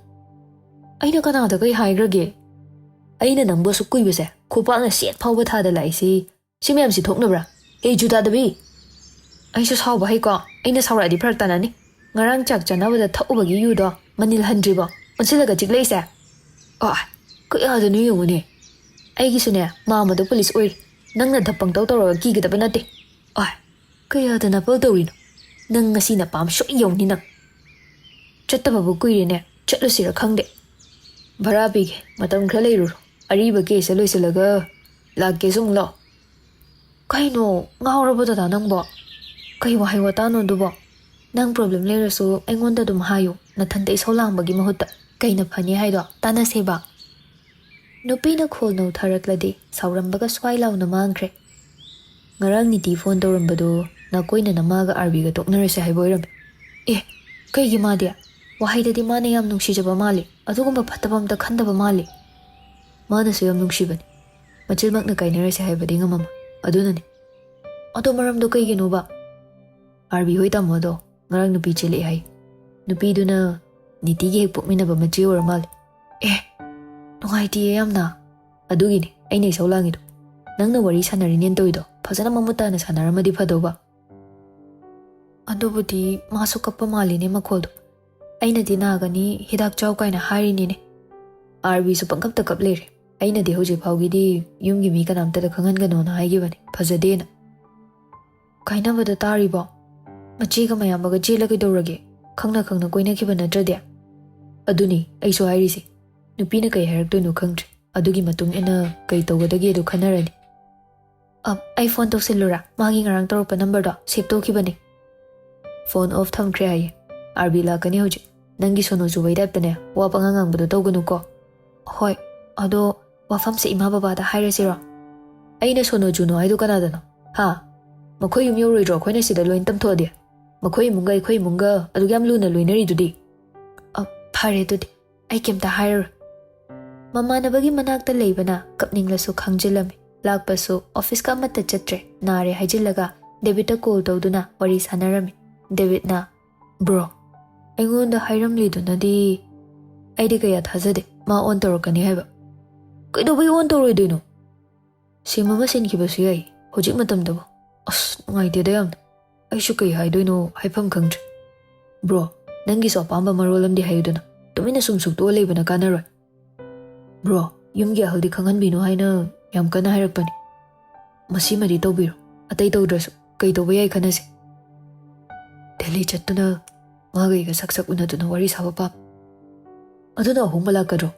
ꯑꯩꯅ ꯀꯅꯥꯗ ꯀꯩ ꯍꯥꯏꯈ꯭ꯔꯒꯦ? ꯑꯩꯅ ꯅꯪꯕꯨ ꯑꯁꯨꯛ ꯀꯨꯏꯕꯁꯦ ꯈꯨꯄꯥꯛꯅ ꯁꯦꯠ ꯐꯥꯎꯕ ꯊꯥꯗ ꯂꯥꯛꯏꯁꯤ ꯁꯤ ꯃꯌꯥꯝꯁꯤ ꯊꯣꯛꯅꯕ꯭ꯔꯥ? ꯑꯦ ꯖꯨ ꯇꯥꯗꯕꯤ! ꯑꯩꯁꯨ ꯁꯥꯎꯕ ꯍꯩꯀꯣ꯫ ꯑꯩꯅ ꯁꯥꯎꯔꯛꯑꯗꯤ ꯐꯔꯛ ꯇꯥꯅꯅꯤ꯫ ꯉꯔꯥꯡ ꯆꯥꯛ ꯆꯥꯅꯕꯗ ꯊꯛꯎꯕꯒꯤ ꯌꯨꯗꯣ ꯃꯅꯤꯜ ꯍꯟꯗ꯭ꯔꯤꯕꯣ? ꯑꯣꯟꯁꯤꯜꯂꯒ ꯆꯤꯛꯂꯛꯏꯁꯦ? ꯑꯣ, ꯀꯌꯥꯗꯅꯣ ꯌꯦꯡꯉꯨꯅꯦ꯫ ꯑꯩꯒꯤꯁꯨꯅꯦ ꯃꯥꯝꯃꯗꯣ ꯄꯨꯂꯤꯁ ꯑꯣꯏꯔꯤ꯫ ꯅꯪꯅ ꯙꯞ ꯄꯪꯇꯧ ꯇꯧꯔꯒ ꯀꯤꯒꯗꯕ ꯅꯠꯇꯦ꯫ ꯑꯣ, ꯀꯌꯥꯗ ꯅꯄꯜ ꯇꯧꯔꯤꯅꯣ? ꯅꯪ ꯉꯁꯤ ꯅꯄꯥꯝ ꯁꯣꯏ ꯌꯧꯅꯤ ꯅꯪ꯫ ꯆꯠꯇꯕꯕꯨ ꯀꯨꯏꯔꯦꯅꯦ, ꯆꯠꯂꯨꯁꯤꯔ ꯈꯪꯗꯦ꯫ ꯚꯔꯥ ꯄꯤꯒꯦ, ꯃꯇꯝ ꯈꯔ ꯂꯩꯔꯨꯔꯣ꯫ ꯑꯔꯤꯕ ꯀꯦꯁꯇ ꯂꯣꯏꯁꯤꯜꯂꯒ ꯂꯥꯛꯀꯦꯁꯨ ꯑꯃꯨꯛ ꯂꯥꯛꯑꯣ꯫ ꯀꯩꯅꯣ, ꯉꯥꯎꯔꯕꯣ ꯗꯗꯥ ꯅꯪꯕꯣ? ꯀꯩ ꯋꯥꯍꯩ ꯋꯥꯇꯥꯅꯣ ꯑꯗꯨꯕꯣ? ꯅꯪ ꯄ꯭ꯔꯣꯕ꯭ꯂꯦꯝ ꯂꯩꯔꯁꯨ ꯑꯩꯉꯣꯟꯗ ꯑꯗꯨꯝ ꯍꯥꯏꯌꯨ, ꯅꯊꯟꯇ ꯏꯁꯧ ꯂꯥꯡꯕꯒꯤ ꯃꯍꯨꯠꯇ꯫ ꯀꯩꯅ ꯐꯅꯤ ꯍꯥꯏꯗꯣ ꯇꯥꯟꯅꯁꯦꯕ꯫ ꯅꯨꯄꯤꯅ ꯈꯣꯜ ꯅꯧꯊꯔꯛꯂꯗꯤ ꯁꯥꯎꯔꯝꯕꯒ ꯁ꯭ꯋꯥꯏ ꯂꯥꯎꯅ ꯃꯥꯡꯈ꯭ꯔꯦ꯫ ꯉꯔꯥꯡ ꯅꯤꯇꯤ ꯐꯣꯟ ꯇꯧꯔꯝꯕꯗꯨ ꯅꯥꯀꯣꯏꯅꯅ ꯃꯥꯒ ꯑꯥꯔꯕꯤꯒ ꯇꯣꯛꯅꯔꯁꯦ ꯍꯥꯏꯕ ꯑꯣꯏꯔꯝꯃꯤ꯫ ꯑꯦ, ꯀꯩꯒꯤ ꯃꯥꯗꯤ? ꯋꯥꯍꯩꯗꯗꯤ ꯃꯥꯅ ꯌꯥꯝ ꯅꯨꯡꯁꯤꯖꯕ ꯃꯥꯜꯂꯤ, ꯑꯗꯨꯒꯨꯝꯕ ꯐꯠꯇꯕ ꯑꯝꯇ ꯈꯟꯗꯕ ꯃꯥꯜꯂꯤ꯫ ꯃꯥꯅꯁꯨ ꯌꯥꯝ ꯅꯨꯡꯁꯤꯕꯅꯤ꯫ ꯃꯆꯤꯜꯃꯛꯅ ꯀꯥꯏꯅꯔꯁꯦ ꯍꯥꯏꯕꯗꯤ ꯉꯝꯃꯝꯃꯣꯏ꯫ ꯑꯗꯨꯅꯅꯤ꯫ ꯑꯗꯣ ꯃꯔꯝꯗꯣ ꯀꯩꯒꯤꯅꯣꯕ? ꯑꯥꯔꯕꯤ ꯍꯣꯏ ꯇꯥꯃꯣꯗꯣ ꯉꯔꯥꯡ ꯅꯨꯄꯤ ꯆꯦꯜꯂꯛꯑꯦ ꯍꯥꯏ꯫ ꯅꯨꯄꯤꯗꯨꯅ ꯅꯤꯇꯤꯒꯤ ꯍꯦꯛ ꯄꯣꯛꯃꯤꯟꯅꯕ ꯃꯆꯦ ꯑꯣꯏꯔ ꯃꯥꯜꯂꯦ꯫ ꯑꯦ, ꯅꯨꯡꯉꯥꯏꯇꯤꯌꯦ ꯌꯥꯝꯅ꯫ ꯑꯗꯨꯒꯤꯅꯤ ꯑꯩꯅ ꯏꯁꯧ ꯂꯥꯡꯉꯤꯗꯣ꯫ ꯅꯪꯅ ꯋꯥꯔꯤ ꯁꯥꯟꯅꯔꯤꯅꯦꯅ ꯇꯧꯔꯤꯗꯣ ꯐꯖꯅ ꯃꯃꯨꯠ ꯇꯥꯅ ꯁꯥꯟꯅꯔꯝꯃꯗꯤ ꯐꯗꯧꯕ꯫ ꯑꯗꯨꯕꯨꯗꯤ ꯃꯥꯁꯨ ꯀꯞꯄ ꯃꯥꯜꯂꯤꯅꯦ ꯃꯈꯣꯜꯗꯣ꯫ ꯑꯩꯅꯗꯤ ꯅꯥꯒꯅꯤ, ꯍꯤꯗꯥꯛ ꯆꯥꯎ ꯀꯥꯏꯅ ꯍꯥꯏꯔꯤꯅꯤꯅꯦ꯫ ꯑꯥꯔꯕꯤꯁꯨ ꯄꯪꯀꯞꯇ ꯀꯞ ꯂꯩꯔꯦ꯫ ꯑꯩꯅꯗꯤ ꯍꯧꯖꯤꯛ ꯐꯥꯎꯒꯤꯗꯤ ꯌꯨꯝꯒꯤ ꯃꯤ ꯀꯅꯥꯝꯇꯗ ꯈꯪꯍꯟꯒꯅꯣꯅ ꯍꯥꯏꯈꯤꯕꯅꯤ, ꯐꯖꯗꯦꯅ꯫ ꯀꯥꯏꯅꯕꯗ ꯇꯥꯔꯤꯕꯣ? ꯃꯆꯦꯒ ꯃꯌꯥꯝꯕꯒ ꯆꯦꯜꯂ ꯀꯩꯗꯧꯔꯒꯦ? ꯈꯪꯅ ꯈꯪꯅ ꯀꯣꯏꯅꯈꯤꯕ ꯅꯠꯇ꯭ꯔꯗꯤ? ꯑꯗꯨꯅꯤ ꯑꯩꯁꯨ ꯍꯥꯏꯔꯤꯁꯦ꯫ ꯅꯨꯄꯤꯅ ꯀꯩ ꯍꯥꯏꯔꯛꯇꯣꯏꯅꯣ ꯈꯪꯗ꯭ꯔꯦ꯫ ꯑꯗꯨꯒꯤ ꯃꯇꯨꯡ ꯏꯟꯅ ꯀꯩ ꯇꯧꯒꯗꯒꯦꯗꯣ ꯈꯟꯅꯔꯅꯤ꯫ ꯑ, ꯑꯩ ꯐꯣꯟ ꯇꯧꯁꯤꯜꯂꯨꯔꯥ? ꯃꯥꯒꯤ ꯉꯔꯥꯡ ꯇꯧꯔꯛꯄ ꯅꯝꯕꯔꯗꯣ ꯁꯦꯞ ꯇꯧꯈꯤꯕꯅꯦ꯫ ꯐꯣꯟ ꯑꯣꯐ ꯊꯝꯈ꯭ꯔꯦ ꯍꯥꯏꯌꯦ꯫ ꯑꯥꯔꯕꯤ ꯂꯥꯛꯀꯅꯤ ꯍꯧꯖꯤꯛ꯫ ꯅꯪꯒꯤ ꯁꯣꯅꯣ ꯆꯨꯕꯩ ꯇꯥꯏꯞꯇꯅꯦ ꯋꯥ ꯄꯉꯥꯡ ꯉꯥꯡꯕꯗꯣ ꯇꯧꯒꯅꯨꯀꯣ꯫ ꯍꯣꯏ, ꯑꯗꯣ ꯋꯥꯐꯝꯁꯦ ꯏꯃꯥ ꯕꯕꯥꯗ ꯍꯥꯏꯔꯁꯤꯔꯣ? ꯑꯩꯅ ꯁꯣꯅꯣ ꯆꯨꯅꯣ ꯍꯥꯏꯗꯣ ꯀꯅꯥꯗꯅꯣ? ꯍꯥ? ꯃꯈꯣꯏ ꯌꯨꯝ ꯌꯧꯔꯣꯏꯗ꯭ꯔꯣ ꯑꯩꯈꯣꯏꯅ ꯁꯤꯗ ꯂꯣꯏ ꯇꯝꯊꯣꯛꯑꯗꯤ? ꯃꯈꯣꯏ ꯏꯃꯨꯡꯒ ꯑꯩꯈꯣꯏ ꯏꯃꯨꯡꯒ ꯑꯗꯨꯛ ꯌꯥꯝ ꯂꯨꯅ ꯂꯣꯏꯅꯔꯤꯗꯨꯗꯤ? ꯑ, ꯐꯔꯦ ꯑꯗꯨꯗꯤ꯫ ꯑꯩ ꯀꯩꯝꯇ ꯍꯥꯏꯔꯔꯣꯏ꯫ ꯃꯃꯥꯟꯅꯕꯒꯤ ꯃꯅꯥꯛꯇ ꯂꯩꯕꯅ ꯀꯞꯅꯤꯡꯂꯁꯨ ꯈꯥꯡꯖꯤꯜꯂꯝꯃꯤ꯫ ꯂꯥꯛꯄꯁꯨ ꯑꯣꯐꯤꯁꯀ ꯑꯃꯠꯇ ꯆꯠꯇ꯭ꯔꯦ, ꯅꯥꯔꯦ ꯍꯥꯏꯖꯤꯜꯂꯒ ꯗꯦꯕꯤꯠꯇ ꯀꯣꯜ ꯇꯧꯗꯨꯅ ꯋꯥꯔꯤ ꯁꯥꯟꯅꯔꯝꯃꯤ꯫ ꯗꯦꯕꯤꯠꯅ, "ꯕ꯭ꯔꯣ, ꯑꯩꯉꯣꯟꯗ ꯍꯥꯏꯔꯝꯂꯤꯗꯨꯅꯗꯤ ꯑꯩꯗꯤ ꯀꯌꯥ ꯊꯥꯖꯗꯦ ꯃꯥ ꯑꯣꯟ ꯇꯧꯔꯛꯀꯅꯤ ꯍꯥꯏꯕ꯫ ꯀꯩꯗꯧꯕꯩ ꯑꯣꯟ ꯇꯧꯔꯣꯏꯗꯣꯏꯅꯣ? ꯁꯤꯝ ꯑꯃ ꯁꯤꯟꯈꯤꯕꯁꯨ ꯌꯥꯏ ꯍꯧꯖꯤꯛ ꯃꯇꯝꯗꯕꯨ꯫ ꯑꯁ, ꯅꯨꯡꯉꯥꯏꯇꯦꯗ ꯌꯥꯝꯅ꯫ ꯑꯩꯁꯨ ꯀꯩ ꯍꯥꯏꯗꯣꯏꯅꯣ ꯍꯥꯏꯐꯝ ꯈꯪꯗ꯭ꯔꯦ꯫ ꯕ꯭ꯔꯣ, ꯅꯪꯒꯤꯁꯨ ꯑꯄꯥꯝꯕ ꯃꯔꯣꯜ ꯑꯃꯗꯤ ꯍꯥꯏꯌꯨꯗꯅ꯫ ꯇꯨꯃꯤꯟꯅ ꯁꯨꯝ ꯁꯨꯛꯇꯣꯛꯑ ꯂꯩꯕꯅ ꯀꯥꯟꯅꯔꯣꯏ꯫ ꯕ꯭ꯔꯣ, ꯌꯨꯝꯒꯤ ꯑꯍꯜꯗꯤ ꯈꯪꯍꯟꯕꯤꯅꯨ ꯍꯥꯏꯅ ꯌꯥꯝ ꯀꯟꯅ ꯍꯥꯏꯔꯛꯄꯅꯤ꯫ ꯃꯁꯤꯃꯗꯤ ꯇꯧꯕꯤꯔꯣ, ꯑꯇꯩ ꯇꯧꯗ꯭ꯔꯁꯨ꯫ ꯀꯩ ꯇꯧꯕ ꯌꯥꯏ ꯈꯟꯅꯁꯦ꯫ ꯗꯦꯜꯂꯤ ꯆꯠꯇꯨꯅ ꯃꯥꯒ ꯑꯩꯒ ꯁꯛ ꯁꯛ ꯎꯅꯗꯨꯅ ꯋꯥꯔꯤ ꯁꯥꯕ ꯄꯥꯝꯃꯤ꯫ ꯑꯗꯨꯅ ꯑꯍꯣꯡꯕ ꯂꯥꯛꯀꯗ꯭ꯔꯣ?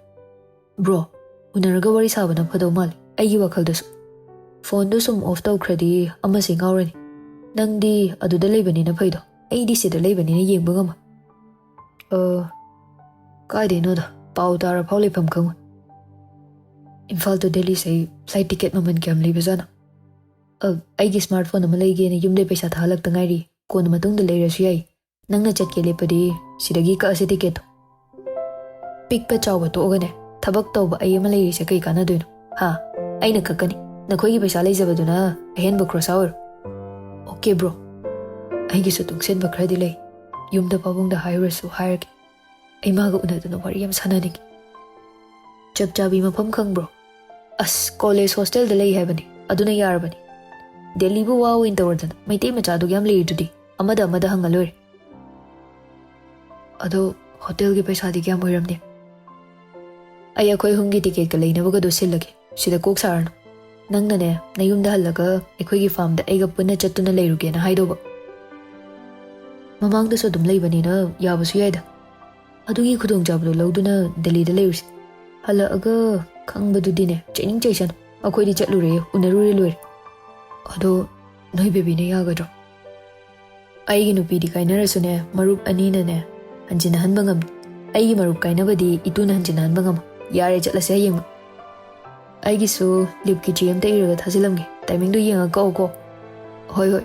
ꯕ꯭ꯔꯣ, ꯎꯅꯔꯒ ꯋꯥꯔꯤ ꯁꯥꯕꯅ ꯐꯗꯧ ꯃꯥꯜꯂꯤ ꯑꯩꯒꯤ ꯋꯥꯈꯜꯗꯁꯨ꯫ ꯐꯣꯟꯗꯣ ꯁꯨꯝ ꯑꯣꯐ ꯇꯧꯈ꯭ꯔꯗꯤ ꯑꯃꯁꯦ ꯉꯥꯎꯔꯅꯤ꯫ ꯅꯪꯗꯤ ꯑꯗꯨꯗ ꯂꯩꯕꯅꯤꯅ ꯐꯩꯗꯣ, ꯑꯩꯗꯤ ꯁꯤꯗ ꯂꯩꯕꯅꯤꯅ ꯌꯦꯡꯕ ꯉꯝꯃꯣꯏ꯫ ꯑ, ꯀꯥꯏꯗꯩꯅꯣꯗ, ꯄꯥꯎ ꯇꯥꯔꯐꯥꯎ ꯂꯩꯐꯝ ꯈꯪꯉꯣꯏ꯫ ꯏꯝꯐꯥꯜ to ꯗꯦꯜꯂꯤꯁꯦ ꯐ꯭ꯂꯥꯏꯠ ꯇꯤꯀꯦꯠ ꯃꯃꯜ ꯀꯌꯥꯝ ꯂꯩꯕꯖꯥꯠꯅꯣ? ꯑ, ꯑꯩꯒꯤ ꯁ꯭ꯃꯥꯔꯠ ꯐꯣꯟ ꯑꯃ ꯂꯩꯒꯦꯅ ꯌꯨꯝꯗꯩ ꯄꯩꯁꯥ ꯊꯥꯍꯜꯂꯛꯇ ꯉꯥꯏꯔꯤ꯫ ꯀꯣꯟꯅ ꯃꯇꯨꯡꯗ ꯂꯩꯔꯁꯨ ꯌꯥꯏ꯫ ꯅꯪꯅ ꯆꯠꯀꯦ ꯂꯦꯞꯄꯗꯤ ꯁꯤꯗꯒꯤ ꯀꯛꯑꯁꯦ ꯇꯤꯀꯦꯠꯇꯣ꯫ ꯄꯤꯛꯄ ꯆꯥꯎꯕ ꯇꯣꯛꯑꯒꯅꯦ, ꯊꯕꯛ ꯇꯧꯕ ꯑꯩ ꯑꯃ ꯂꯩꯔꯤꯁꯦ ꯀꯩ ꯀꯥꯟꯅꯗꯣꯏꯅꯣ? ꯍꯥ? ꯑꯩꯅ ꯀꯛꯀꯅꯤ꯫ ꯅꯈꯣꯏꯒꯤ ꯄꯩꯁꯥ ꯂꯩꯖꯕꯗꯨꯅ ꯑꯍꯦꯟꯕ ꯈꯣꯔꯁꯥ ꯑꯣꯏꯔꯣ꯫ Okay bro. ꯑꯩꯒꯤꯁꯨ ꯇꯨꯡꯁꯤꯟꯕ ꯈꯔꯗꯤ ꯂꯩ꯫ ꯌꯨꯝꯗ ꯄꯥꯕꯨꯡꯗ ꯍꯥꯏꯔꯨꯔꯁꯨ ꯍꯥꯏꯔꯒꯦ꯫ ꯑꯩ ꯃꯥꯒ ꯎꯅꯗꯨꯅ ꯋꯥꯔꯤ ꯌꯥꯝ ꯁꯥꯟꯅꯅꯤꯡꯉꯤ꯫ ꯆꯞ ꯆꯥꯕꯤ ꯃꯐꯝ ꯈꯪꯕ꯭ꯔꯣ? ꯑꯁ, ꯀꯣꯂꯦꯖ ꯍꯣꯁꯇꯦꯜꯗ ꯂꯩ ꯍꯥꯏꯕꯅꯤ, ꯑꯗꯨꯅ ꯌꯥꯔꯕꯅꯤ꯫ ꯗꯦꯜꯂꯤꯕꯨ ꯋꯥ ꯑꯣꯏꯅ ꯇꯧꯔꯗꯅ, ꯃꯩꯇꯩ ꯃꯆꯥꯗꯨ ꯌꯥꯝ ꯂꯩꯔꯤꯗꯨꯗꯤ, ꯑꯃꯗ ꯑꯃꯗ ꯍꯪꯉ ꯂꯣꯏꯔꯦ꯫ ꯑꯗꯣ ꯍꯣꯇꯦꯜꯒꯤ ꯄꯩꯁꯥꯗꯤ ꯀꯌꯥꯝ ꯑꯣꯏꯔꯝꯅꯤ? ꯑꯩ ꯑꯩꯈꯣꯏ ꯑꯍꯨꯝꯒꯤ ꯇꯤꯀꯦꯠꯀ ꯂꯩꯅꯕꯒꯗꯣ ꯁꯤꯜꯂꯒꯦ, ꯁꯤꯗ ꯀꯣꯛ ꯁꯥꯔꯅꯨ꯫ ꯅꯪꯅꯅꯦ, ꯅꯌꯨꯝꯗ ꯍꯜꯂꯒ ꯑꯩꯈꯣꯏꯒꯤ ꯐꯥꯔꯝꯗ ꯑꯩꯒ ꯄꯨꯟꯅ ꯆꯠꯇꯨꯅ ꯂꯩꯔꯨꯒꯦꯅ ꯍꯥꯏꯗꯧꯕ꯫ ꯃꯃꯥꯡꯗꯁꯨ ꯑꯗꯨꯝ ꯂꯩꯕꯅꯤꯅ ꯌꯥꯕꯁꯨ ꯌꯥꯏꯗ꯫ ꯑꯗꯨꯒꯤ ꯈꯨꯗꯣꯡꯆꯥꯕꯗꯣ ꯂꯧꯗꯨꯅ ꯗꯦꯜꯂꯤꯗ ꯂꯩꯔꯨꯁꯤ꯫ ꯍꯜꯂꯛꯑꯒ ꯈꯪꯕꯗꯨꯗꯤꯅꯦ, ꯆꯩꯅꯤꯡ ꯆꯩꯁꯅꯨ꯫ ꯑꯩꯈꯣꯏꯗꯤ ꯆꯠꯂꯨꯔꯦ, ꯎꯅꯔꯨꯔꯦ ꯂꯣꯏꯔꯦ꯫ ꯑꯗꯣ ꯅꯣꯏ ꯕꯦꯕꯤꯅ ꯌꯥꯒꯗ꯭ꯔꯣ? ꯑꯩꯒꯤ ꯅꯨꯄꯤꯗꯤ ꯀꯥꯏꯅꯔꯁꯨꯅꯦ, ꯃꯔꯨꯞ ꯑꯅꯤꯅꯅꯦ ꯍꯟꯖꯤꯟꯅꯍꯟꯕ ꯉꯝꯗꯦ꯫ ꯑꯩꯒꯤ ꯃꯔꯨꯞ ꯀꯥꯏꯅꯕꯗꯤ ꯏꯇꯨꯅ ꯍꯟꯖꯤꯟꯅꯍꯟꯕ ꯉꯝꯃꯣꯏ꯫ ꯌꯥꯔꯦ, ꯆꯠꯂꯁꯦ ꯍꯌꯦꯡꯃꯛ꯫ ꯑꯩꯒꯤꯁꯨ ꯂꯤꯞꯀꯤ ꯆꯦ ꯑꯝꯇ ꯏꯔꯒ ꯊꯥꯖꯤꯜꯂꯝꯒꯦ꯫ ꯇꯥꯏꯃꯤꯡꯗꯨ ꯌꯦꯡꯉ ꯀꯛꯎꯀꯣ꯫ ꯍꯣꯏ, ꯍꯣꯏ꯫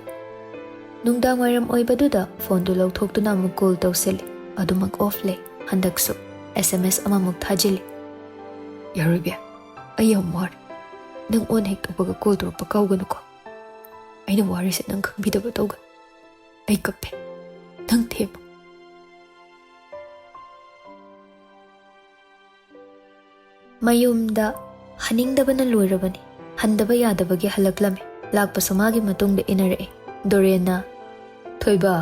ꯅꯨꯡꯗꯥꯡ ꯋꯥꯏꯔꯝ ꯑꯣꯏꯕꯗꯨꯗ ꯐꯣꯟꯗꯨ ꯂꯧꯊꯣꯛꯇꯨꯅ ꯑꯃꯨꯛ ꯀꯣꯜ ꯇꯧꯁꯤꯜꯂꯤ꯫ ꯑꯗꯨꯃꯛ ꯑꯣꯐ ꯂꯩ꯫ ꯍꯟꯗꯛꯁꯨ ꯑꯦꯁ ꯑꯦꯝ ꯑꯦꯁ ꯑꯃꯃꯨꯛ ꯊꯥꯖꯤꯜꯂꯤ꯫ ꯌꯥꯔꯣꯏꯕꯤ, ꯑꯩ ꯌꯥꯝ ꯋꯥꯔꯦ꯫ ꯅꯪ ꯑꯣꯟ ꯍꯦꯛ ꯇꯧꯕꯒ ꯀꯣꯜ ꯇꯧꯔꯛꯄ ꯀꯥꯎꯒꯅꯨꯀꯣ꯫ ꯑꯩꯅ ꯋꯥꯔꯤꯁꯦ ꯅꯪ ꯈꯪꯕꯤꯗꯕ ꯇꯧꯒꯅꯨ꯫ ꯑꯩ ꯀꯞꯄꯦ꯫ ꯅꯪ ꯊꯦꯝꯃꯨ꯫ ꯃꯌꯨꯝꯗ ꯍꯟꯅꯤꯡꯗꯕꯅ ꯂꯣꯏꯔꯕꯅꯤ꯫ ꯍꯟꯗꯕ ꯌꯥꯗꯕꯒꯤ ꯍꯜꯂꯛꯂꯝꯃꯤ꯫ ꯂꯥꯛꯄꯁꯨ ꯃꯥꯒꯤ ꯃꯇꯨꯡꯗ ꯏꯟꯅꯔꯛꯏ꯫ ꯗꯣꯔꯦꯟꯅ, "ꯊꯣꯏꯕ,